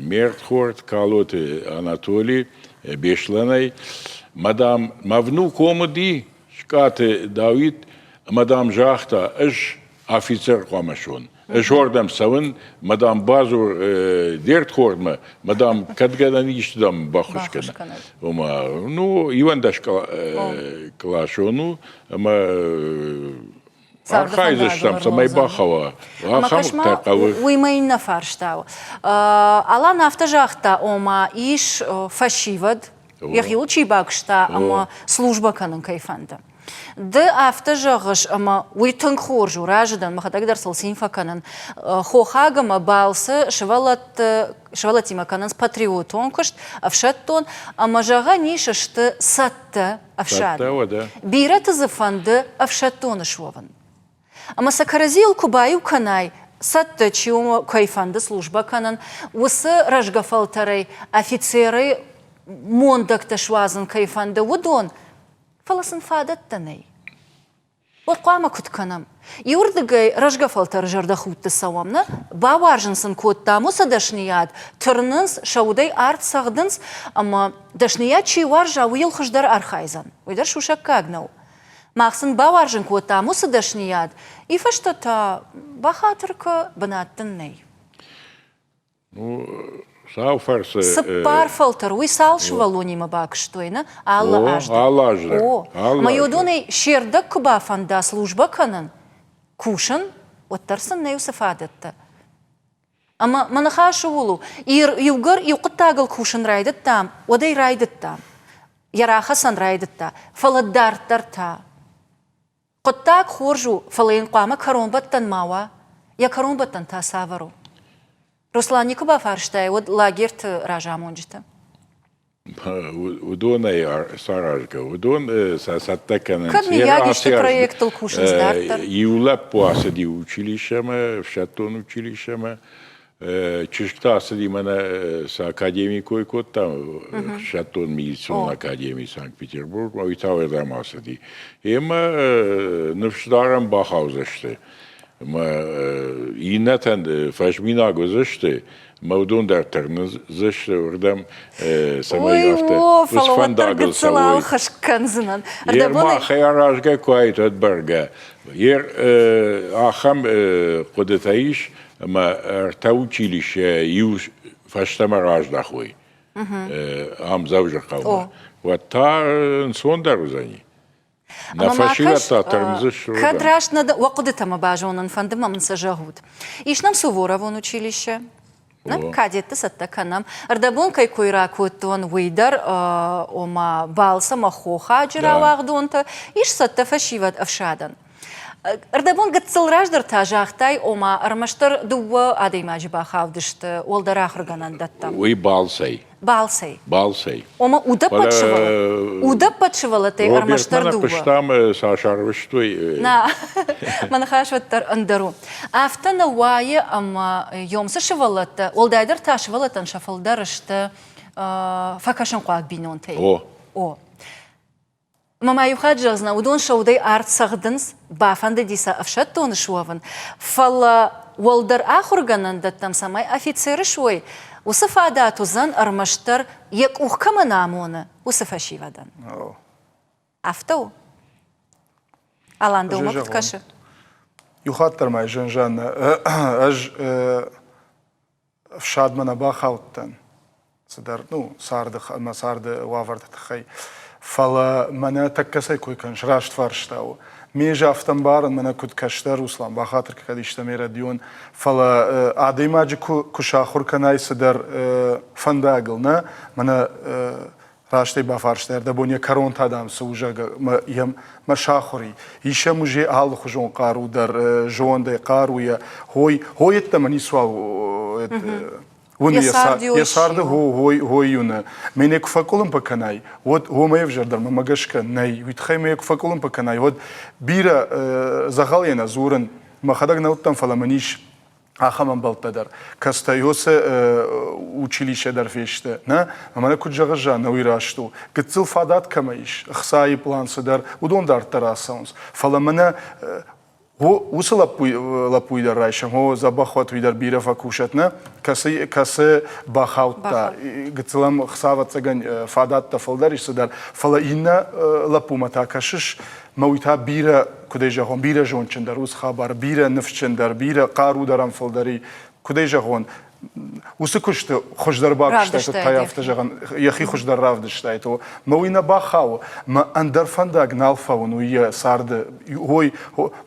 ме рдхорд Калоты Анатоли Беслӕнӕй, мадам, мӕ внук ом уыди, Скъаты Дауит, ӕмӕ, дам, загъта, ӕз афицер хъуамӕ суон. Ӕз уордӕм цӕуын, мӕ, дам, бадзур де рдхордмӕ, мӕ, дам, кӕд гӕнӕн ис, дам, баххуыс кӕнӕ. Ома, ну, 11 къласон у, ӕмӕ архайдзыстӕм, цӕмӕй бахауа. Ахӕмтӕ хъӕуы. Уый мӕ иннӕ фарста у. Алан афтӕ загъта, ома ис фӕсивӕд, йӕхиуыл чи бакуыста ӕмӕ службӕ кӕнын кӕй фӕнды. Ды афтӕ зӕгъыс, ӕмӕ уый тынг хорз у, разы дӕн, мӕхӕдӕг дӕр сыл цин фӕкӕнын. Хохаг ӕмӕ балцы сывӕллӕтты сывӕллӕттимӕ кӕнынц патриотон куыст, ӕфсӕддон, ӕмӕ зӕгъӕн ис, сты цӕттӕ ӕфсад. Бирӕты дзы фӕнды ӕфсӕддоны суӕвын. Ӕмӕ сӕ кӕрӕдзийыл куы баиу кӕнай, цӕттӕ чи у, кӕй фӕнды службӕ кӕнын, уыцы рӕзгӕ фӕлтӕрӕй афицеры мондӕгтӕ суадзын кӕй фӕнды, уыдон, фӕлӕ сын фадӕттӕ нӕй. Уӕд хъуамӕ куыд кӕнӕм? Иуырдыгӕй рӕзгӕ фӕлтӕры зӕрдӕхудты цӕуӕм, нӕ? Бауарзын сын кодтам уыцы дӕсныйад, тырнынц, сӕ удӕй арт цӕгъдынц, ӕмӕ дӕсныйад чи уарза, уый йыл хуыздӕр архайдзӕн. Уый дӕр сусӕггаг нӕу. Мах сын бауарзын кодтам уыцы дӕсныйад, и фӕстӕ та бахатыр кӕ, бынат дын нӕй. Ну, сау фӕрцы. Цыппар фӕлтӕр, уый цал сывӕллонимӕ бакуыстой, нӕ? Алы аз дӕр. Алы аз дӕр. О, ӕмӕ уыдонӕй се рдӕг куы бафӕнда службӕ кӕнын, кусын, уӕддӕр сын нӕй уыцы фадӕттӕ. Ӕмӕ мӕ ныхас ууыл у, иугӕр иу хъуыддагыл кусын райдыдтам, уӕд ӕй райдыдтам. Йӕ рахӕцӕн райдыдта, фӕлӕ дарддӕр та. Хъуыддаг хорз у, фӕлӕ йын хъуамӕ кӕронбӕттӕн ма уа. Йӕ кӕронбӕттӕн та цавӕр у? Руслан, никуы бафарстай, уӕд лагерты разамонджыты? Уыдонӕй саразгӕ. Уыдон сӕ цӕттӕ кӕнынц. Кӕд мыййаг исты проектыл кусынц дарддӕр? Иу лӕппу ацыди училищемӕ, ӕфсӕддон училищемӕ. Чызг та ацыди мӕнӕ цы академи кой кодта, ӕфсӕддон медицинон академи Санкт-Петербургмӕ, уый та уырдӕм ацыди. Ӕмӕ ныфсдарӕн бахаудзысты. Ӕмӕ иннӕтӕн фӕзминаг уыдзысты, ӕмӕ уыдон дӕр тырндзысты уырдӕм, цӕмӕй афтӕ уыцы фӕндагыл цӕуой. кӕндзынӕн. Ермахӕй аразгӕ куы уаид, уӕд бӕргӕ. Ер ахӕм хъуыдытӕ ис, ӕмӕ ӕртӕ училище иу фӕстӕмӕ раздахой ам Дзӕуджыхъӕумӕ, уӕд та ӕнцондӕр уыдзӕни. Нӕ фӕсивӕд та тырндзысты. Кӕд раст нӕ уӕ хъуыдытӕ мӕ базонын фӕнды мӕ мын сӕ зӕгъут. Ис нӕм Суворовон училище, нӕ кадетты цӕттӕ кӕнӕм. Ӕрдӕбон кӕй кой ракодтон, уый дӕр, ома, балц ӕмӕ хохаджы рауагъдонтӕ, ис цӕттӕ фӕсивӕд ӕфсадӕн. Ӕрдӕбон гыццыл раздӕр та загътай, ома ӕрмӕстдӕр дыууӕ адӕймаджы бахаудысты уӕлдӕр ахуыргӕнӕндӕттӕм. Уый балцӕй. Балцӕй. Балцӕй. Ома удӕппӕт сывӕллӕттӕ, удӕппӕт сывӕллӕттӕй ӕрмӕстдӕр дыууӕ. хъуыстам, цас арвыстой. Нӕ, мӕ ныхас уӕддӕр ӕндӕр у. Афтӕ нӕ уайы, ӕмӕ ёмцы сывӕллӕттӕ, уӕлдайдӕр та сывӕллӕттӕн сӕ фылдӕр сты фӕкӕсынхъуаг бинонтӕй. О. О. Ӕмӕ ма иу хатт зӕгъдзынӕ, уыдон сӕ удӕй арт цӕгъдынц, бафӕндыди сӕ ӕфсӕддоны суӕвын, фӕлӕ уӕлдӕр ахуыргӕнӕндӕттӕм цӕмӕй афицер суой, уыцы фадат уыдзӕн ӕрмӕстдӕр йӕ къух кӕмӕн амоны, уыцы фӕсивӕдӕн. Афтӕ у? Алан, дӕумӕ куыд кӕсы? Иу хатт дӕр ма зын Жаннӕ, ӕз ӕфсадмӕ нӕ бахаудтӕн цыдӕр, ну, царды ӕмӕ царды уавӕрты тыххӕй. Фӕлӕ мӕнӕ тӕккӕ цӕй кой кӕныс, раст фарста у. Ме ӕз афтӕ ӕмбарын, мӕнӕ куыд кӕстӕр Руслан, бахатыр кӕд истӕм рӕдион, фӕлӕ адӕймаджы куы, куы сахуыр кӕнай цыдӕр фӕндагыл, нӕ, мӕнӕ Раст ӕй бафарста, ӕрдӕбон йӕ кӕрон та, дам, цы у, зӕгъгӕ, мӕ, мӕ сахуыр и. Ис ӕм уже алыхуызон хъару дӕр, зондӕй, хъаруйӕ. Хой, хой йеддӕмӕ ницуал уыны йӕ царды хой, хой уыны. Мӕнӕ куы фӕкъуылымпы кӕнай, уӕд уымӕй ӕвзӕрдӕр мӕмӕ гӕсгӕ нӕй. Уый тыххӕй мӕ куы фӕкъуылымпы кӕнай, уӕд бирӕ дзӕгъӕл йӕ нӕ дзурын. Мӕхӕдӕг нӕ уыдтӕн, фӕлӕ мын ис ахӕм ӕмбӕлттӕ дӕр, кӕцытӕ училище дӕр фесты, нӕ? Ӕмӕ куыд зӕгъыс, Жаннӕ, уый раст у. Гыццыл фадат кӕмӕ ис, ӕхцайы пълан цыдӕр, уыдон дарддӕр ацӕуынц. Фӕлӕ мӕнӕ. Уыцы лӕппуйы дӕр райсӕм, о, дзӕбӕх уӕт, уый дӕр бирӕ фӕкусӕт, нӕ? Кӕцы, кӕцы бахаудта, гыццыл ӕм хца, ӕвӕццӕгӕн, фадӕттӕ фылдӕр ис цыдӕр, фӕлӕ иннӕ лӕппумӕ та кӕсыс, мӕ уый та бирӕ, куыдӕй зӕгъон, бирӕ зондджындӕр уыцы хабар, бирӕ ныфсджындӕр, бирӕ хъару дӕр ӕм фылдӕр и. Куыдӕй зӕгъон, уыцы куысты хуыздӕр бакуыстаид, афтӕ зӕгъын, йӕхи хуыздӕр равдыстаид. Мӕ уый нӕ бахауы, мӕ ӕндӕр фӕндаг нал фӕуын уый йӕ царды. Ой,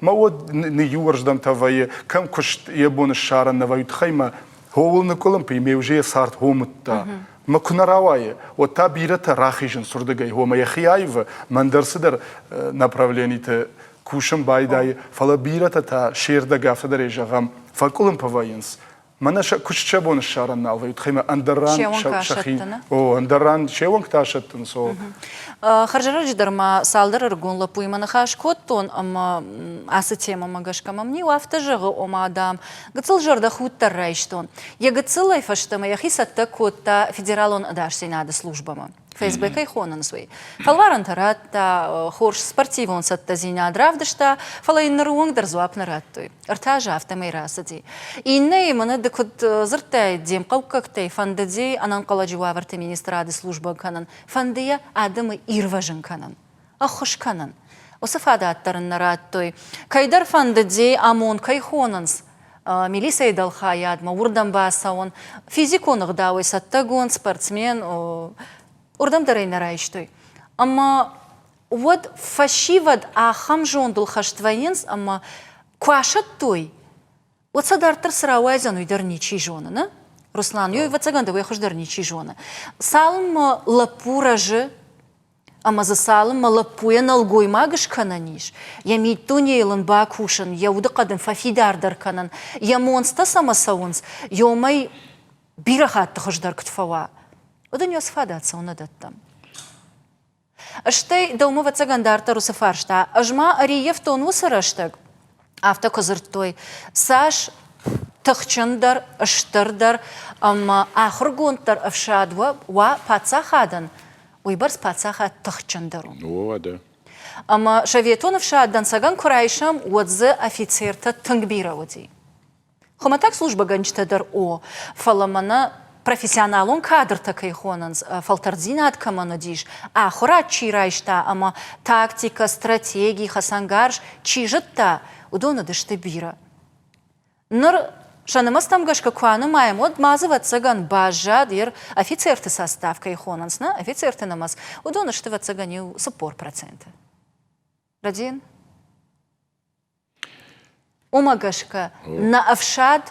мӕ уӕд ныйиуӕрздӕмтӕ вӕййы, кӕм куыст йӕ бон ссарын нӕ вӕййы, тыххӕй мӕ хоуыл ныкъуылымпы, ме уже йӕ цард хомыдта. Мӕ куы нӕ рауайы, уӕд та бирӕтӕ рахизынц уырдыгӕй, омӕ йӕхи аивы, мӕн дӕр цыдӕр направлениты кусын байдайы, фӕлӕ бирӕтӕ та се рдӕг афтӕ дӕр зӕгъӕм, фӕкъуылымпы вӕййынц. Мӕнӕ сӕ куыст сӕ бон ссарын нал вӕййы, тыххӕй ӕндӕр ран сӕхи, о, ӕндӕр ран се уӕнгтӕ асӕттынц, о. Хӕрзӕрӕджы дӕр ма цалдӕр ӕрыгон лӕппуимӕ ныхас кодтон ӕмӕ ацы темӕмӕ гӕсгӕ мӕм иу афтӕ зӕгъы, ома, дам, гыццыл зӕрдӕхудт дӕр райстон. Йӕ гыццылӕй фӕстӕмӕ йӕхи цӕттӕ кодта Федералон ӕдасдзинады службӕмӕ. ФСБ кӕй хонынц, уый. Фӕлварӕнтӕ радта, хорз спортивон цӕттӕдзинад равдыста, фӕлӕ йын ныры онг дӕр дзуапп нӕ радтой. Ӕртӕ азы афтӕмӕй рацыди. Иннӕйы мӕнӕ ды куыд дзырдтай, де мхъӕуккӕгтӕй фӕндыди ӕнӕнхъӕлӕджы уавӕрты министрады службӕ кӕнын, фӕнды йӕ адӕмы ирвӕзын кӕнын, ӕххуыс кӕнын. Уыцы фадат дӕр ын нӕ радтой. Кӕйдӕр фӕндыди, ОМОН кӕй хонынц, милицӕйы дӕлхайадмӕ уырдӕм бацӕуын, физикон ӕгъдауӕй цӕттӕгонд спортсмен, уырдӕм дӕр ӕй нӕ райстой. Ӕмӕ уӕд фӕсивӕд ахӕм зондыл хӕст вӕййынц, ӕмӕ куы асӕттой, уӕд сӕ дарддӕр цы рауайдзӕн, уый дӕр ничи зоны, нӕ? Руслан, ё ӕвӕццӕгӕн дӕуӕй хуыздӕр ничи зоны. Цалынмӕ лӕппу рӕзы, Ӕмӕ дзы цалынмӕ лӕппуйӕ нӕлгоймаг скӕнӕн ис, йӕ миддунейыл ын бакусын, йӕ удыхъӕд ын фӕфидардӕр кӕнын, йӕ монцтӕ цӕмӕ цӕуынц, ёмӕй бирӕ хатты хуыздӕр куыд фӕуа, уӕд ын ёс фадат цӕуылнӕ дӕттӕм? Стӕй дӕумӕ, ӕвӕццӕгӕн, дарддӕр уыцы фарста ӕз ма ӕрӕййӕфтон уыцы рӕстӕг, афтӕ куы дзырдтой, цас тыхджындӕр, стырдӕр ӕмӕ ахуыргонддӕр ӕфсад уа паддзахадӕн, уыйбӕрц паддзахад тыхджындӕр у. Уӕдӕ. Ӕмӕ советон ӕфсад дӕнцӕгӕн куы райсӕм, уӕд дзы афицертӕ тынг бирӕ уыди. Хуымӕтӕг службӕгӕнджытӕ дӕр о, фӕлӕ мӕнӕ профессионалон кадртӕ кӕй хонынц, фӕлтӕрддзинад кӕмӕн уыдис, ахуырад чи райста ӕмӕ тактикӕ, стратеги, хӕцӕнгарз чи зыдта, уыдон уыдысты бирӕ. Ныр сӕ нымӕцтӕм гӕсгӕ куы анымайӕм, уӕд ма дзы, ӕвӕццӕгӕн, баззад йе офицерты состав кӕй хонынц, нӕ офицерты нымӕц, уыдон сты, ӕвӕццӕгӕн, иу 40%. Радин? Уымӕ гӕсгӕ нӕ ӕфсад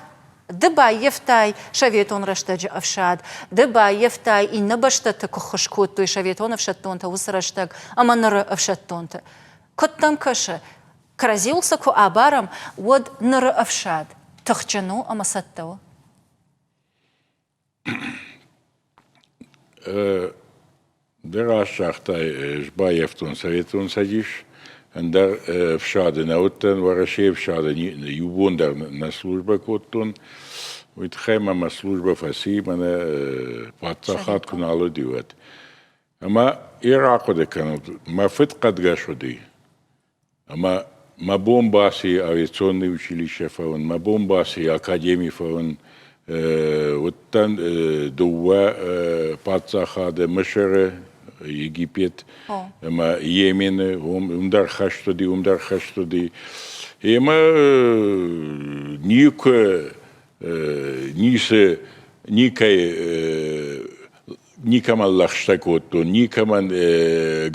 ды баййӕфтай советон рӕстӕджы ӕфсад, ды баййӕфтай иннӕ бӕстӕты куы ххуыс кодтой советон ӕфсӕддонтӕ уыцы рӕстӕг ӕмӕ ныры ӕфсӕддонты. Куыд дӕм кӕсы, кӕрӕдзиуыл сӕ куы абарӕм, уӕд ныры ӕфсад тыхджын у ӕмӕ цӕттӕ у? Ды раст загътай, ӕз баййӕфтон Советон Цӕдис, ӕндӕр ӕфсады нӕ уыдтӕн, Уӕрӕсейы ӕфсады иу бон дӕр нӕ службӕ кодтон. Уый тыххӕй мӕ мӕ службӕ фӕци, мӕнӕ паддзахад куы нал уыди, уӕд. Ӕмӕ йӕ рахъуыды кӕнут, мӕ фыд хъӕдгӕс уыди. Ӕмӕ мӕ бон баци авиационный училище фӕуын, мӕ бон баци академи фӕуын. Уыдтӕн дыууӕ паддзахады Мысыры, Египет ӕмӕ Йемены, уым дӕр хӕст уыди, уым дӕр хӕст уыди. Ӕмӕ никуы ницы никӕй никӕмӕн лӕгъстӕ кодтон, никӕмӕн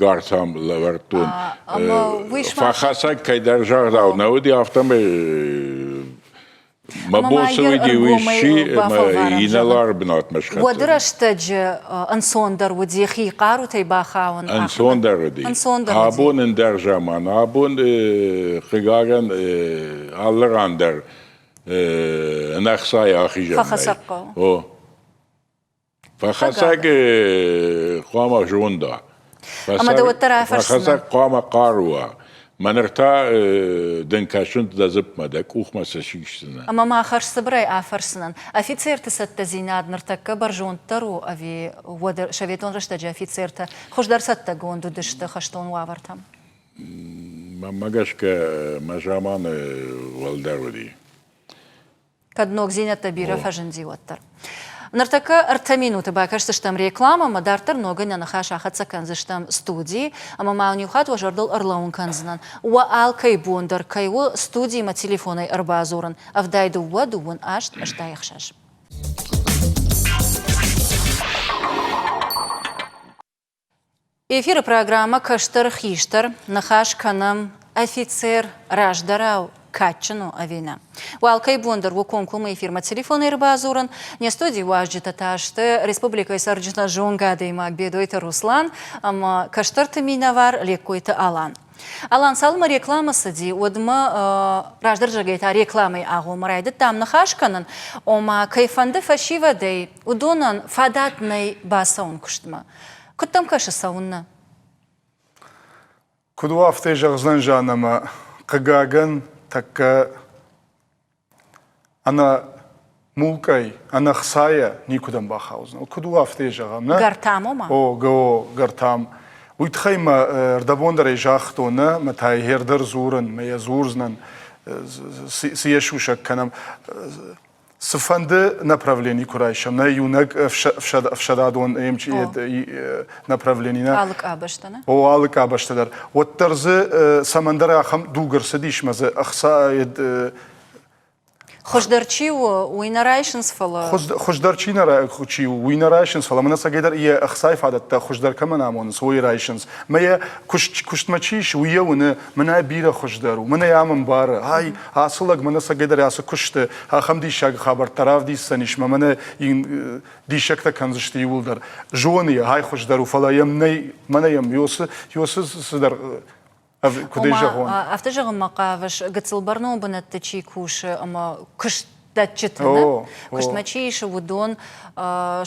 гӕртам лӕвӕрдтон. Фӕхӕцӕг кӕйдӕр загъдау нӕ уыди, афтӕмӕй мӕ бон цы уыди, уый сси ӕмӕ инӕлары бынатмӕ схӕццӕ. Уӕды рӕстӕджы ӕнцондӕр уыди хи хъарутӕй бахауын. Ӕнцондӕр уыди. Абон ӕндӕр заман. Абон, хъыгагӕн, алы ран дӕр ӕнӕхцайӕ ахизӕн Фӕхӕцӕг хъӕуы. О. Фӕхӕцӕг хъуамӕ зонда. Ӕмӕ дӕ уӕддӕр афӕрсдзынӕн. Фӕхӕцӕг хъуамӕ хъару уа. Мӕ ныр та дын кӕсын дӕ дзыпмӕ, дӕ къухмӕ цы сисдзынӕ. Ӕмӕ ма хӕрзцыбырӕй афӕрсдзынӕн. Офицерты цӕттӕдзинад ныртӕккӕ бӕрзонддӕр у ӕви уӕды советон рӕстӕджы офицертӕ хуыздӕр цӕттӕгонд уыдысты хӕстон уавӕртӕм? Мӕнмӕ гӕсгӕ, мӕ заманы уӕлдӕр уыди. Кӕд ногдзинӕдтӕ бирӕ фӕзынди, уӕддӕр. Ныртӕккӕ ӕртӕ минуты бакӕсдзыстӕм рекламӕмӕ, дарддӕр ногӕй нӕ ныхас ахӕццӕ кӕндзыстӕм студийы, ӕмӕ ма уын иу хатт уӕ зӕрдыл ӕрлӕууын кӕндзынӕн, уӕ алкӕй бон дӕр кӕй у студимӕ телефонӕй ӕрбадзурын 72 28 86. Эфиры программӕ «Кӕстӕр-хистӕр» ныхас кӕнӕм офицер раздӕрау кадджын у ӕви нӕ. Уӕ алкӕй бон дӕр у комкоммӕ эфирмӕ телефонӕй ӕрбадзурын. Не студийы уазджытӕ та сты республикӕйы цӕрджытӕн зонгӕ адӕймаг Бедойты Руслан ӕмӕ кӕстӕрты минӕвар Леккойты Алан. Алан, цалынмӕ рекламӕ цыди, уӕдмӕ раздӕр зӕгъгӕ та рекламӕйы агъоммӕ райдыдтам ныхас кӕнын, ома кӕй фӕнды фӕсивӕдӕй, уыдонӕн фадат нӕй бацӕуын куыстмӕ. Куыд дӕм кӕсы цӕуыннӕ? Куыд у, афтӕ зӕгъдзӕн Жаннӕ ӕмӕ, хъыгагӕн, тӕккӕ ӕнӕ мулкъӕй, ӕнӕ хцайӕ никуыдӕм бахаудзынӕ. Куыд у, афтӕ зӕгъӕм, нӕ? Гӕртам ома? О, о, гӕртам. Уый тыххӕй мӕ ӕрдӕбон дӕр ӕй загътон, нӕ, мӕ та йе дӕр дзурын, мӕ йӕ дзурдзынӕн, цы йӕ сусӕг кӕнӕм. Цыфӕнды направлени куы райсӕм, нӕ иунӕг ӕфсададон направлени нӕ. Алы къабӕзтӕ, нӕ? О, алы къабӕзтӕ дӕр. Уӕддӕр дзы цӕмӕндӕр ахӕм дуг ӕрцыдис, мӕ дзы ӕхца Хуыздӕр чи у, уый нӕ райсынц, фӕлӕ. Хуыздӕр чи нӕ чи у, уый нӕ райсынц, фӕлӕ мӕнӕ цӕгӕйдӕр йӕ ӕхцайы фадӕттӕ хуыздӕр кӕмӕн амонынц, уый райсынц. Мӕ йӕ куыстмӕ чи ис, уый йӕ уыны, мӕнӕ бирӕ хуыздӕр у, мӕнӕ йӕ ам ӕмбары, ай, ацы лӕг мӕнӕ цӕгӕйдӕр ацы куысты ахӕм диссаг хабӕрттӕ равдисдзӕнис мӕ мӕнӕ йын диссӕгтӕ кӕндзысты иууылдӕр. Зоны йӕ, ай хуыздӕр у, фӕлӕ йӕм нӕй, мӕнӕ йӕм Иосы, Иосы цыдӕр куыд ӕй зӕгъон. Афтӕ зӕгъынмӕ хъавыс, гыццыл бӕрнон бынӕтты чи кусы ӕмӕ куыстдӕтджыты, нӕ? Куыстмӕ чи исы, уыдон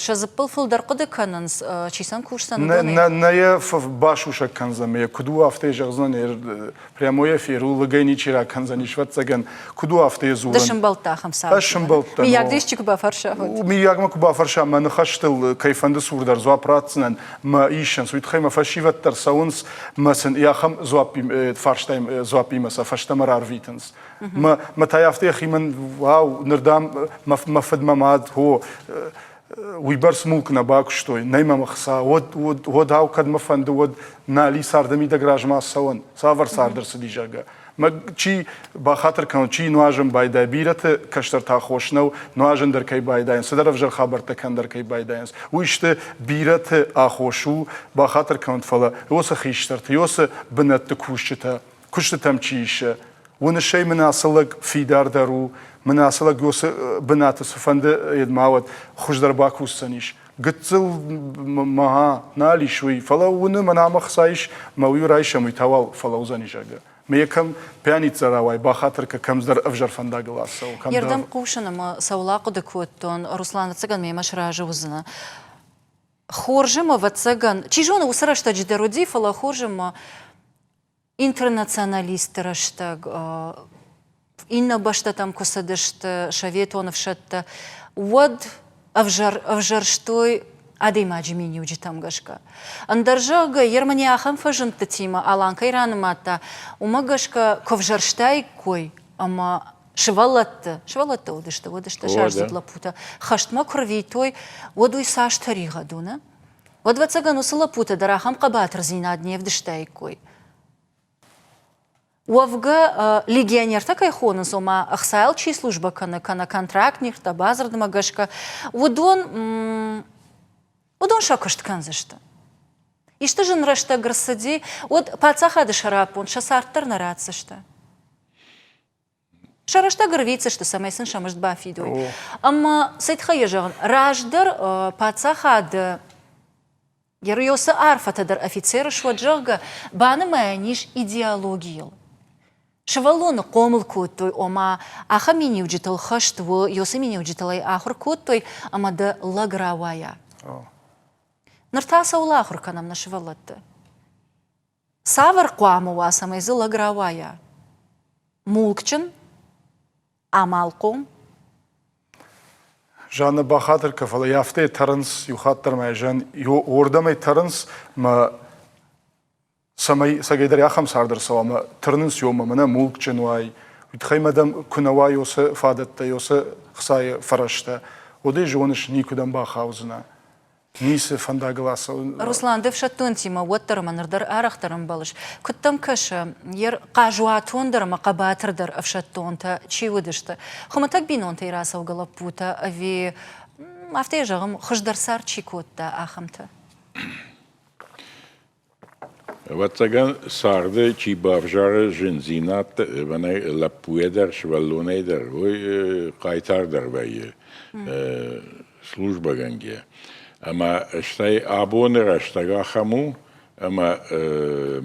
сӕ дзыппыл фылдӕр хъуыды кӕнынц, чи сӕм кусдзӕн, уыдонӕй? Нӕ, нӕ йӕ басусӕг кӕндзӕн, куыд у, афтӕ зӕгъдзӕн, Прямой эфир у, лыгӕй ничи ракӕндзӕнис, ӕвӕццӕгӕн, куыд у афтӕ дзурын. Ды сымбӕлдтӕ ахӕм цауы? Ӕз сымбӕлдтӕн. Миййаг дӕ исчи куы бафӕрса, уӕд? Миййаг мӕ куы бафӕрса, мӕ ныхӕстыл кӕй фӕнды цур дӕр дзуапп ратдзынӕн, мӕ исынц. Уый тыххӕй мӕ фӕсивӕд дӕр цӕуынц, мӕ сын ахӕм дзуаппимӕ, фарстайы дзуаппимӕ сӕ фӕстӕмӕ рарвитынц. Мӕ, мӕ та афтӕ йӕхи мӕн, вау, ныр дам, мӕ фыд, мӕ мад, хо, уыйбӕрц мулк нӕ бакуыстой, нӕй мӕм ӕхца, уӕд, уӕд, уӕд ау, кӕд мӕ фӕнды, уӕд нали царды мидӕг размӕ цӕуӕн, цавӕр цард ӕрцыди, зӕгъгӕ. Мӕ чи бахатыр кӕнут, чи нуазын байдайы, бирӕты кӕстӕртӕ аххос нӕу, нуазын дӕр кӕй байдайынц, цыдӕр ӕвзӕр хабӕрттӕ кӕн дӕр кӕй байдайынц. Уый сты бирӕты аххос у, бахатыр кӕнут, фӕлӕ уыцы хистӕрты, уыцы бынӕтты кусджытӕ, куыстытӕм чи исы, уыныс ӕй, мын ацы лӕг фидардӕр у, мын ацы лӕг уыцы бынаты цыфӕнды ма уӕд, хуыздӕр бакусдзӕнис. Гыццыл ма нал ис уый, фӕлӕ уыны, мӕн ам ӕхца ис, мӕ уый райсӕм, уый та уал фӕлӕудзӕни, зӕгъгӕ. Мӕ йӕ кӕм пианицӕ рауай, бахатыр кӕ, кӕмдӕр ӕвзӕр фӕндагыл ацӕуы, кӕмдӕр. Йе рдӕм хъусын ӕмӕ цӕуыл ахъуыды кодтон, Руслан, ӕвӕццӕгӕн мемӕ сразы уыдзынӕ. Хорз ӕмӕ, ӕвӕццӕгӕн, чи зоны, уыцы рӕстӕджы дӕр уыди, фӕлӕ хорз ӕмӕ интернационалистты рӕстӕг иннӕ бӕстӕтӕм куы цыдысты советон ӕфсӕдтӕ, уӕд ӕвзӕр, ӕвзӕрстой адӕймаджы миниуджытӕм гӕсгӕ. Ӕндӕр, зӕгъгӕ, Ермани ахӕм фӕзындтытимӕ Алан кӕй ранымадта, уымӕ гӕсгӕ куы ӕвзӕрстаиккой ӕмӕ сывӕллӕтты, сывӕллӕттӕ уыдысты, уыдысты саздзыд лӕппутӕ, хӕстмӕ куы рвитой, уӕд уый цас тӕригъӕд у, нӕ? Уӕд, ӕвӕццӕгӕн, уыцы лӕппутӕ дӕр ахӕм хъӕбатырдзинад не вдыстаиккой. Уӕвгӕ, легионертӕ кӕй хонынц, ома ӕхцайыл чи службӕ кӕны, кӕнӕ контрактниктӕ, бадзырдмӕ гӕсгӕ, уыдон, уыдон сӕ куыст кӕндзысты. Исты зын рӕстӕг ӕрцыди, уӕд паддзахады сӕраппонд сӕ цард дӕр нӕ ратдзысты. Сӕ рӕстӕг ӕрвитдзысты, цӕмӕй сын сӕ мызд бафидой. Ӕмӕ цӕй тыххӕй йӕ зӕгъын, раздӕр паддзахады Еруёсы арфӕтӕ дӕр офицеры суӕд, зӕгъгӕ, банымайӕн ис идеологийыл. Сывӕллоны хъомыл кодтой, ома ахӕм миниуджытыл хӕст у, ёсы миниуджытыл ӕй ахуыр кодтой, ӕмӕ дӕ лӕг рауайа. Ныр та цӕуыл ахуыр кӕнӕм нӕ сывӕллӕтты? Цавӕр хъуамӕ уа, цӕмӕй дзы лӕг рауайа? Мулкджын? Амалхъом? Жанна бахатыр кӕ, фӕлӕ йӕ афтӕ тӕрынц, иу хатт дӕр ма зӕн, уордӕм ӕй тӕрынц, мӕ Цӕмӕй цӕгӕйдӕр ахӕм цард ӕрцӕуа ӕмӕ тырнынц ёмӕ мӕнӕ мулкджын уай, уый тыххӕй мӕ дӕм куы нӕ уа ёцы фадӕттӕ, ёцы хцайы фӕрӕзтӕ, уӕд ӕй зоныс, никуыдӕм бахаудзынӕ. Ницы фӕндагыл ацӕуын. Руслан, де фсӕддонтимӕ уӕддӕр ӕмӕ ныр дӕр арӕхдӕр ӕмбӕлыс. Куыд дӕм кӕсы, йе хъазуатондӕр ӕмӕ хъӕбатырдӕр ӕфсӕддонтӕ чи уыдысты? Хуымӕтӕг бинонтӕй рацӕугӕ лӕппутӕ ӕви, афтӕ йӕ зӕгъӕм, хуыздӕр цард чи кодта, ахӕмтӕ? Ӕвӕццӕгӕн, царды чи бавзары зындзинӕдтӕ, мӕнӕ лӕппуйӕ дӕр, сывӕллонӕй дӕр, уый хъайтардӕр вӕййы службӕгӕнгӕ. Ӕмӕ стӕй абоны рӕстӕг ахӕм у, ӕмӕ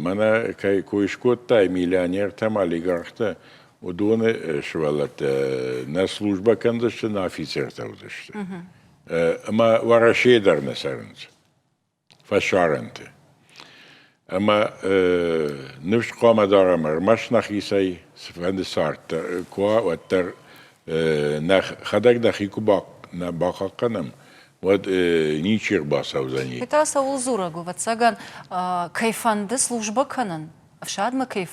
мӕнӕ кӕй кой скодтай, миллионертӕ ӕмӕ олигархтӕ, уыдоны сывӕллӕттӕ нӕ службӕ кӕндзысты, нӕ офицертӕ уыдзысты. Ӕмӕ Уӕрӕсейы дӕр нӕ цӕрынц. фӕсарӕнты. Ӕмӕ ныфс хъуамӕ дарӕм ӕрмӕст нӕхицӕй, цыфӕнды цард дӕр куы уа, уӕддӕр нӕхӕдӕг нӕхи куы нӕ бахъахъхъӕнӕм, уӕд ничи ӕрбацӕудзӕни. Уый та цӕуыл дзурӕг у, ӕвӕццӕгӕн, кӕй фӕнды службӕ кӕнын, ӕфсадмӕ кӕй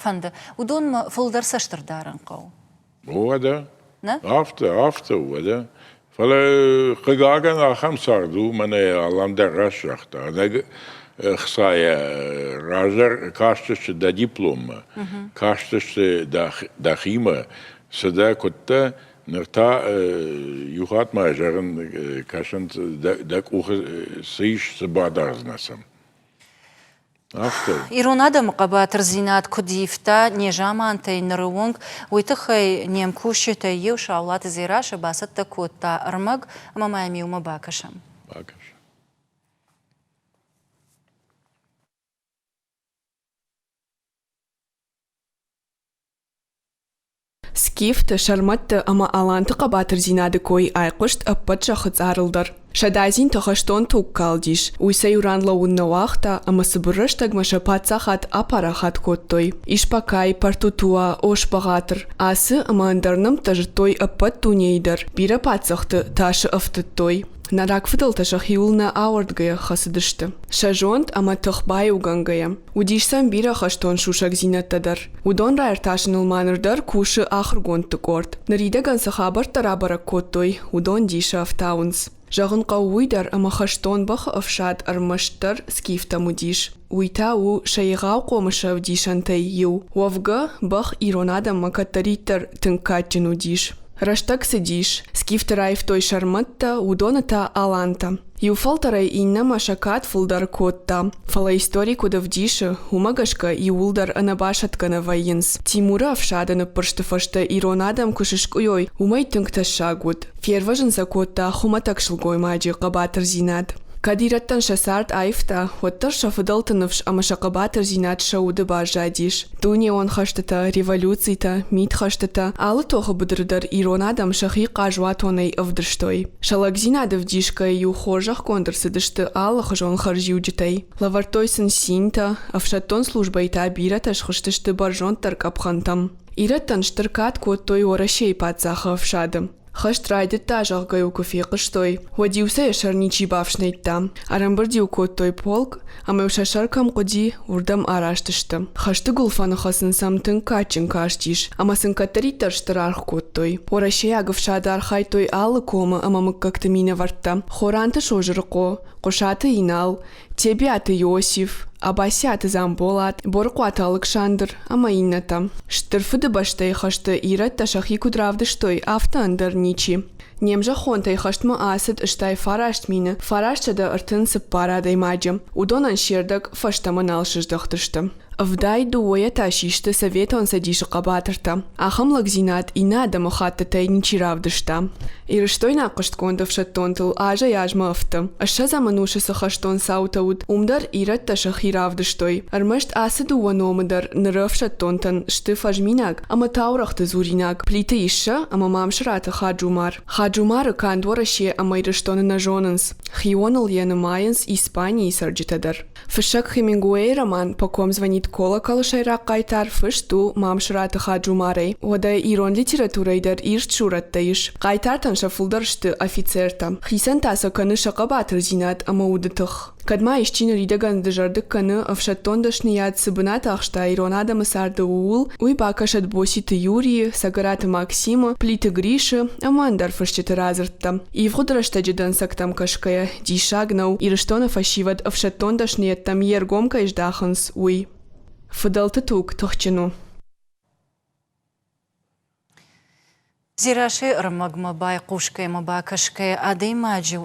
фӕнды, уыдонмӕ фылдӕр цӕст ӕрдарын хъӕуы. Уӕдӕ? Афтӕ, афтӕ, уӕдӕ. Фӕлӕ, хъыгагӕн, ахӕм цард у, мӕнӕ Алан дӕр раст загъта. Ӕнӕ хцайӕ раздӕр кастысты дӕ дипломмӕ, кастысты дӕхимӕ, цы дӕ, куыд дӕ. Ныр та иу хатт ма зӕгъын, кӕсынц, дӕ къухы цы ис, цы бадардзынӕ сӕм. Афтӕ. Ирон адӕмы хъӕбатырдзинад куыд ивта незамантӕй ныры онг, уый тыххӕй не мкусджытӕй иу Саулаты Дзерассӕ бацӕттӕ кодта ӕрмӕг ӕмӕ ма йӕм иумӕ бакӕсӕм. Бакӕсӕм. Скифты, сӕрмӕтты ӕмӕ аланты хъӕбатырдзинады кой айхъуыст ӕппӕт зӕххы цъарыл дӕр. Сӕ дадзинты хӕстон туг калдис, уый сӕ иу ран лӕууын нӕ уагъта ӕмӕ цыбыр рӕстӕгмӕ сӕ паддзахад апарахат кодтой. Испакай, Партутуа, Ос-Бӕгъатыр ацы ӕмӕ ӕндӕр нӕмттӕ зыдтой ӕппӕт дунейы дӕр, бирӕ паддзӕхты тасы ӕфтыдтой. Нӕ рагфыдӕлтӕ сӕхиуыл нӕ ауӕрдгӕйӕ хӕцыдысты, сӕ зонд ӕмӕ тых баиугӕнгӕйӕ. Уыдис сӕм бирӕ хӕстон сусӕгдзинӕдтӕ дӕр. Уыдон раиртасыныл ма ныр дӕр кусы ахуыргондты къорд. Ныридӕгӕн цы хабӕрттӕ рабӕрӕг кодтой, уыдон дисы ӕфтауынц. Зӕгъын хъӕуы уый дӕр, ӕмӕ хӕстон бӕхы ӕфсад ӕрмӕстдӕр скифтӕм уыдис. Уый та у сӕ егъау хъомысы ӕвдисӕнтӕй иу. Уӕвгӕ, бӕх ирон адӕммӕ кӕддӕриддӕр тынг кадджын уыдис. Рӕстӕг цыдис, скифты раивтой сӕрмӕттӕ, уыдоны та алантӕ. Иу фӕлтӕрӕй иннӕмӕ сӕ кад фылдӕр кодта, фӕлӕ истори куыд ӕвдисы, уымӕ гӕсгӕ иууылдӕр ӕнӕбасӕтгӕ нӕ вӕййынц. Тимуры ӕфсады ныббырсты фӕстӕ ирон адӕм куы сыскъуыйой, уымӕй тынг тӕссаг уыд. Фервӕзын сӕ кодта хуымӕтӕг сылгоймаджы хъӕбатырдзинад. Кӕд ирӕттӕн сӕ цард аивта, уӕддӕр сӕ фыдӕлты ныфс ӕмӕ сӕ хъӕбатырдзинад сӕ уды баззадис. Дунеон хӕстытӕ, революцитӕ, мидхӕстытӕ, алы тохы быдыры дӕр ирон адӕм сӕхи хъазуатонӕй ӕвдыстой. Сӕ лӕгдзинад ӕвдисгӕйӕ-иу хорзӕхгонд ӕрцыдысты алыхуызон хӕрзиуджытӕй. Лӕвӕрдтой сын цинтӕ, ӕфсӕддон службӕйы та бирӕтӕ схызтысты бӕрзонддӕр къӕпхӕнтӕм. Ирӕттӕн стыр кад кодтой Уӕрӕсейы паддзахы ӕфсады. Хӕст райдыдта, зӕгъгӕ-иу куы фехъуыстой, уӕд-иу сӕ йӕ сӕр ничи бафснайдта. Ӕрӕмбырд-иу кодтой полк, ӕмӕ-иу сӕ сӕр кӕм хъуыди, уырдӕм араст сты. Хӕсты гуылфӕны хӕцын сӕм тынг кадджын кастис, ӕмӕ сын кӕддӕриддӕр стыр аргъ кодтой. Уӕрӕсейаг ӕфсады архайдтой алы комы ӕмӕ мыггӕгты минӕвӕрттӕ: Хоранты Созырыхъо, Хъуысаты Инал, Тебиаты Иосиф, Абасиаты Дзамболат, Борыхъуаты Алыксандр ӕмӕ иннӕтӕ. Стыр Фыдыбӕстӕйы хӕсты ирӕттӕ сӕхи куыд равдыстой, афтӕ ӕндӕр ничи. Не мзӕххонтӕй хӕстмӕ ацыд 89 934 адӕймаджы. Уыдонӕн се рдӕг фӕстӕмӕ нал сыздӕхтысты. 72-йӕ та систы Советон Цӕдисы хъӕбатыртӕ. Ахӕм лӕгдзинад иннӕ адӕмыхӕттытӕй ничи равдыста. Ирыстойнаг хъуыстгонд ӕфсӕддонтыл азӕй-азмӕ ӕфты. Ссӕдзӕм ӕнусы цы хӕстон цаутӕ уыд, уым дӕр ирӕттӕ сӕхи равдыстой. Ӕрмӕст ацы дыууӕ номы дӕр ныры ӕфсӕддонтӕн сты фӕзминаг ӕмӕ таурӕгъты дзуринаг Плиты Иссӕ ӕмӕ Мамсыраты Хаджумар. Хаджумары канд Уӕрӕсе ӕмӕ Ирыстоны нӕ зонынц, хионыл йӕ нымайынц Испанийы цӕрджытӕ дӕр. Фыссӕг Хемингуэйы роман «По ком звонит. Леонид Колоколы сӕйраг хъайтар фыст у Мамсыраты Хаджумарӕй. Уӕдӕ ирон литературӕйы дӕр ирд сурӕттӕ ис. Хъайтартӕн сӕ фылдӕр сты офицертӕ. Хицӕн та сӕ кӕны сӕ хъӕбатырдзинад ӕмӕ уды тых. Кӕд ма исчи ныридӕгӕн дызӕрдыг кӕны, ӕфсӕддон дӕсныйад цы бынат ахста ирон адӕмы царды, ууыл, уый бакӕсӕд Боситы Юрийы, Цӕгӕраты Максимы, Плиты Грисы ӕмӕ ӕндӕр фысджыты радзырдтӕ. Ивгъуыд рӕстӕджы дӕнцӕгтӕм кӕсгӕйӕ, диссаг нӕу, Ирыстоны фӕсивӕд ӕфсӕддон дӕсныйӕдтӕм йе ргом кӕй здахынц, уый. Фыдӕлты туг тыхджын у. Дзерассӕйы ӕрмӕгмӕ байхъусгӕ ӕмӕ бакӕсгӕйӕ адӕймаджы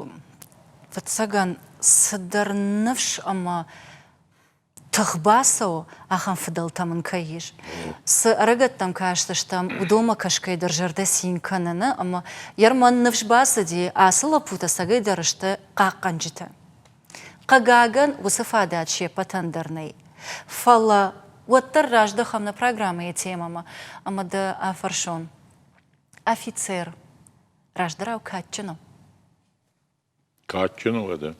фыццагӕн цыдӕр ныфс ӕмӕ тых бацӕуы, ахӕм фыдӕлтӕ мын кӕй ис. Цы ӕрыгӕттӕм кастыстӕм, уыдонмӕ кӕсгӕйӕ дӕр зӕрдӕ цин кӕны, нӕ? Ӕмӕ йе рмӕн ныфс бацыди, ацы лӕппутӕ цӕгӕй дӕр сты хъахъхъӕнджытӕ. Хъыгагӕн, уыцы фадат се ппӕтӕн дӕр нӕй. Фӕлӕ уӕддӕр раздӕхӕм нӕ программӕйы темӕмӕ ӕмӕ дӕ афӕрсон. Офицер раздӕрау кадджын у? Кадджын у уӕдӕ,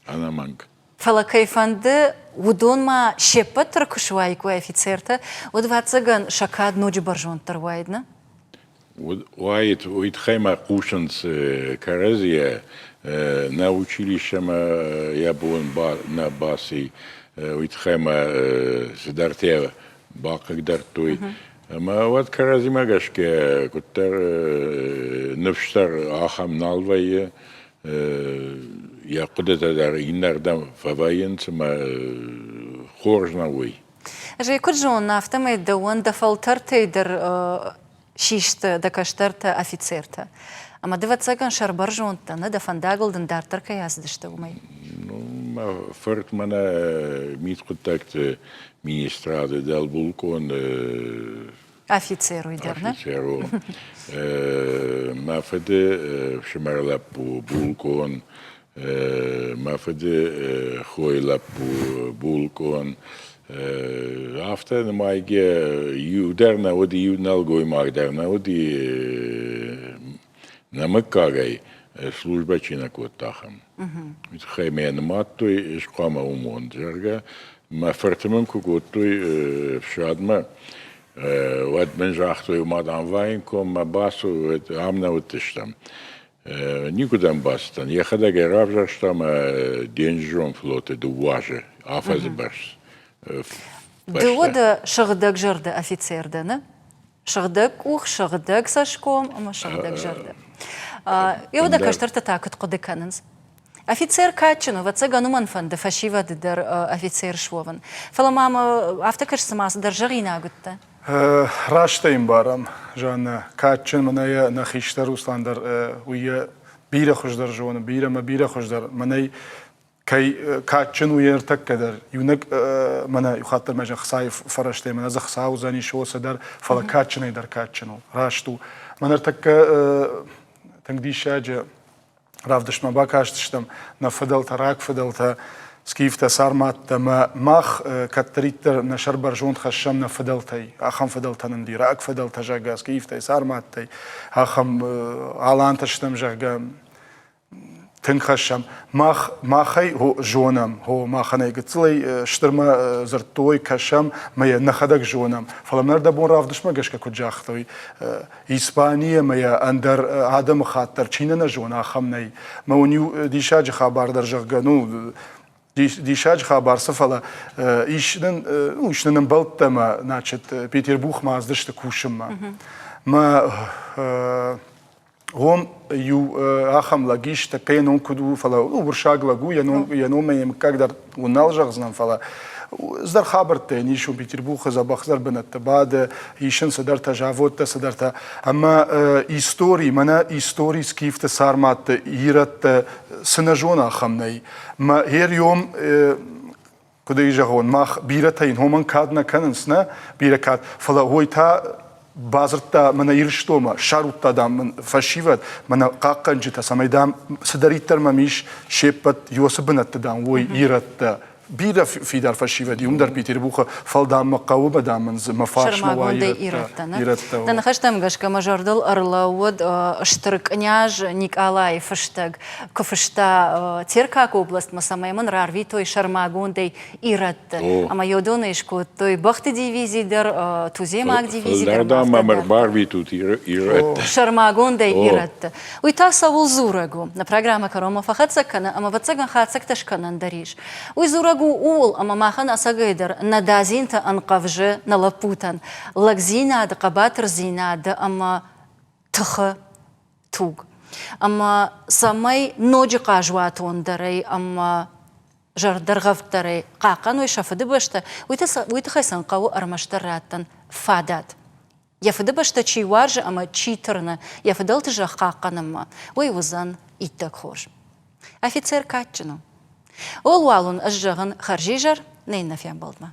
ӕнӕмӕнг. Фӕлӕ кӕй фӕнды, уыдон ма се ппӕт дӕр куы суаиккой офицертӕ, уӕд, ӕвӕццӕгӕн, сӕ кад ноджы бӕрзонддӕр уаид, нӕ? Уаид, уый тыххӕй ма хъусынц кӕрӕдзийӕ, нӕ училищемӕ йӕ бон нӕ баци, уый тыххӕй ма цыдӕртӕ бахъыгдардтой. Ӕмӕ уӕд кӕрӕдзимӕ гӕсгӕ куыддӕр ныфс дӕр ахӕм нал вӕййы, йӕ хъуыдытӕ дӕр иннӕрдӕм фӕвӕййынц ӕмӕ хорз нӕу уый. Ӕз ӕй куыд зонын, афтӕмӕй дӕуӕн дӕ фӕлтӕртӕй дӕр систы дӕ кӕстӕртӕ офицертӕ. Ӕмӕ ды, ӕвӕццӕгӕн, сӕрбӕрзонд дӕ, нӕ дӕ фӕндагыл дын дарддӕр кӕй ацыдысты, уымӕй. Ну, мӕ фырт мӕнӕ мидхъуыддӕгты министрады дӕлбулкъон Офицер уый дӕр, нӕ? Офицер у. Мӕ фыды фсымӕр лӕппу булкъон, мӕ фыды хойы лӕппу булкъон. Афтӕ нымайгӕ иу дӕр нӕ уыди, иу нӕлгоймаг дӕр нӕ уыди нӕ мыггагӕй службӕ чи нӕ кодта, ахӕм. Уый тыххӕй мӕ нымадтой, ӕз хъуамӕ уым уон, зӕгъгӕ. Мӕ фырты мын куы кодтой ӕфсадмӕ, уӕд мын загътой, ма дам военкоммӕ бацу, ам нӕ уыдыстӕм. Никуыдӕм бацыдтӕн. Йӕхӕдӕг ӕй равзӕрста мӕ денджызон флоты дыууӕ азы, афӕдзы бӕрц. Ды уӕдӕ сыгъдӕгзӕрдӕ офицер дӕ, нӕ? Сыгъдӕг къух, сыгъдӕг цӕсгом ӕмӕ сыгъдӕг зӕрдӕ. Еу дӕ кӕстӕртӕ та куыд хъуыды кӕнынц? Офицер кадджын у, ӕвӕццӕгӕн уымӕн фӕнды фӕсивӕды дӕр офицер суӕвын. Фӕлӕ ма мӕ афтӕ кӕсы, цыма цыдӕр зӕгъинаг уыдтӕ. Раст ӕй ӕмбарӕм, Жаннӕ. Кадджын мӕнӕ йӕ нӕ хистӕр Руслан дӕр уый йӕ бирӕ хуыздӕр зоны, бирӕ мӕ бирӕ хуыздӕр. Мӕнӕй кӕй кадджын у йе ртӕккӕ дӕр. Иунӕг мӕнӕ иу хатт дӕр мӕ хцайы фӕрӕзтӕй мӕнӕ дзы хца уыдзӕнис уоцы дӕр, фӕлӕ кадджынӕй дӕр кадджын у. Раст у. Мӕнӕ ӕртӕккӕ тынг диссаджы равдыстмӕ бакастыстӕм нӕ фыдӕлтӕ, рагфыдӕлтӕ, скифтӕ, сарматтӕ мӕ мах кӕддӕриддӕр нӕ сӕр бӕрзонд хӕссӕм нӕ фыдӕлтӕй. Ахӕм фыдӕлтӕ нын ди, рагфыдӕлтӕ, зӕгъгӕ, скифтӕй, сарматтӕй, ахӕм алантӕ стӕм, зӕгъгӕ, тынг хӕссӕм. Мах махӕй зонӕм, хо, махӕн ӕй гыццылӕй стырмӕ дзырдтой, кӕсӕм, мӕ йӕ нӕхӕдӕг зонӕм. Фӕлӕ мӕ ӕрдӕбон равдыстмӕ гӕсгӕ куыд загътой, Испанийы ӕмӕ йӕ ӕндӕр адӕмыхатт дӕр чи нӕ нӕ зоны, ахӕм нӕй. Мӕ уын иу диссаджы хабар дӕр, зӕгъгӕ, ну, диссаджы хабар цы, фӕлӕ ис нын, ну, ис нын ӕмбӕлттӕ ӕмӕ, значит, Петербургмӕ ацыдысты кусынмӕ. Мӕ Уым иу ахӕм лӕг ис, тӕккӕ йӕ ном куыд у, фӕлӕ уырыссаг лӕг у, йӕ номӕй йӕ мыггаг дӕр уын нал зӕгъдзынӕн, фӕлӕ цыдӕр хабӕрттӕ йын ис, Петербургы дзӕбӕхдӕр бынӕтты бады, исын цыдӕртӕ, заводтӕ, цыдӕртӕ. Ӕмӕ истори, мӕнӕ истори скифты, сарматты, ирӕттӕ цы нӕ зоны, ахӕм нӕй. Мӕ ӕрйом куыд ӕй зӕгъон, мах бирӕтӕ йын уымӕн кад нӕ кӕнынц, нӕ, бирӕ кад, фӕлӕ уый та бадзырдта мӕнӕ Ирыстонмӕ, ссарудта, дам, мын фӕсивӕд, мӕнӕ хъахъхъӕнджытӕ, цӕмӕй, дам, цыдӕриддӕр мӕм ис, се ппӕт Иосы бынӕтты, дам, уой ирӕттӕ. Бирӕ фидар фӕсивӕд уым дӕр Петербургы, фӕлӕ дам мӕ хъӕуы, мӕ дам мын дзы мӕ фарсмӕ уа ирӕттӕ. Ирӕттӕ. Дӕ ныхӕстӕм гӕсгӕ мӕ зӕрдыл ӕрлӕууыд стыр къняз Никъалайы фыстӕг, куы фыста Теркаг областмӕ, цӕмӕй мын рарвитой сӕрмагондӕй ирӕтты. Ӕмӕ йодонӕй скодтой бӕхты дивизи дӕр, туземаг дивизи дӕр. Фылдӕр дам мӕм ӕрбарвитут ирӕтты. Сӕрмагондӕй ирӕтты. Уый та цӕуыл дзурӕг у? Нӕ программӕ кӕронмӕ фӕхӕццӕ кӕны ӕмӕ ӕвӕццӕгӕн хатдзӕгтӕ скӕнӕн дӕр ис. Уый дзурӕг у ууыл, ӕмӕ махӕн ӕцӕгӕйдӕр нӕ дадзинтӕ ӕнхъӕвзы нӕ лӕппутӕн лӕгдзинады, хъӕбатырдзинады ӕмӕ тыхы туг. Ӕмӕ цӕмӕй ноджы хъазуатондӕрӕй ӕмӕ зӕрдӕргъӕвддӕрӕй хъахъхъӕной сӕ фыдыбӕстӕ, уый тыххӕй сын хъӕуы ӕрмӕстдӕр раттын фадат. Йӕ фыдыбӕстӕ чи уарзы ӕмӕ чи тырны йӕ фыдӕлты зӕхх хъахъхъӕнынмӕ, уый уыдзӕн иттӕг хорз. Афицер кадджын у. Ол уал уын ӕз зӕгъын хӕрзизӕр, нӕ иннӕ фембӕлдмӕ.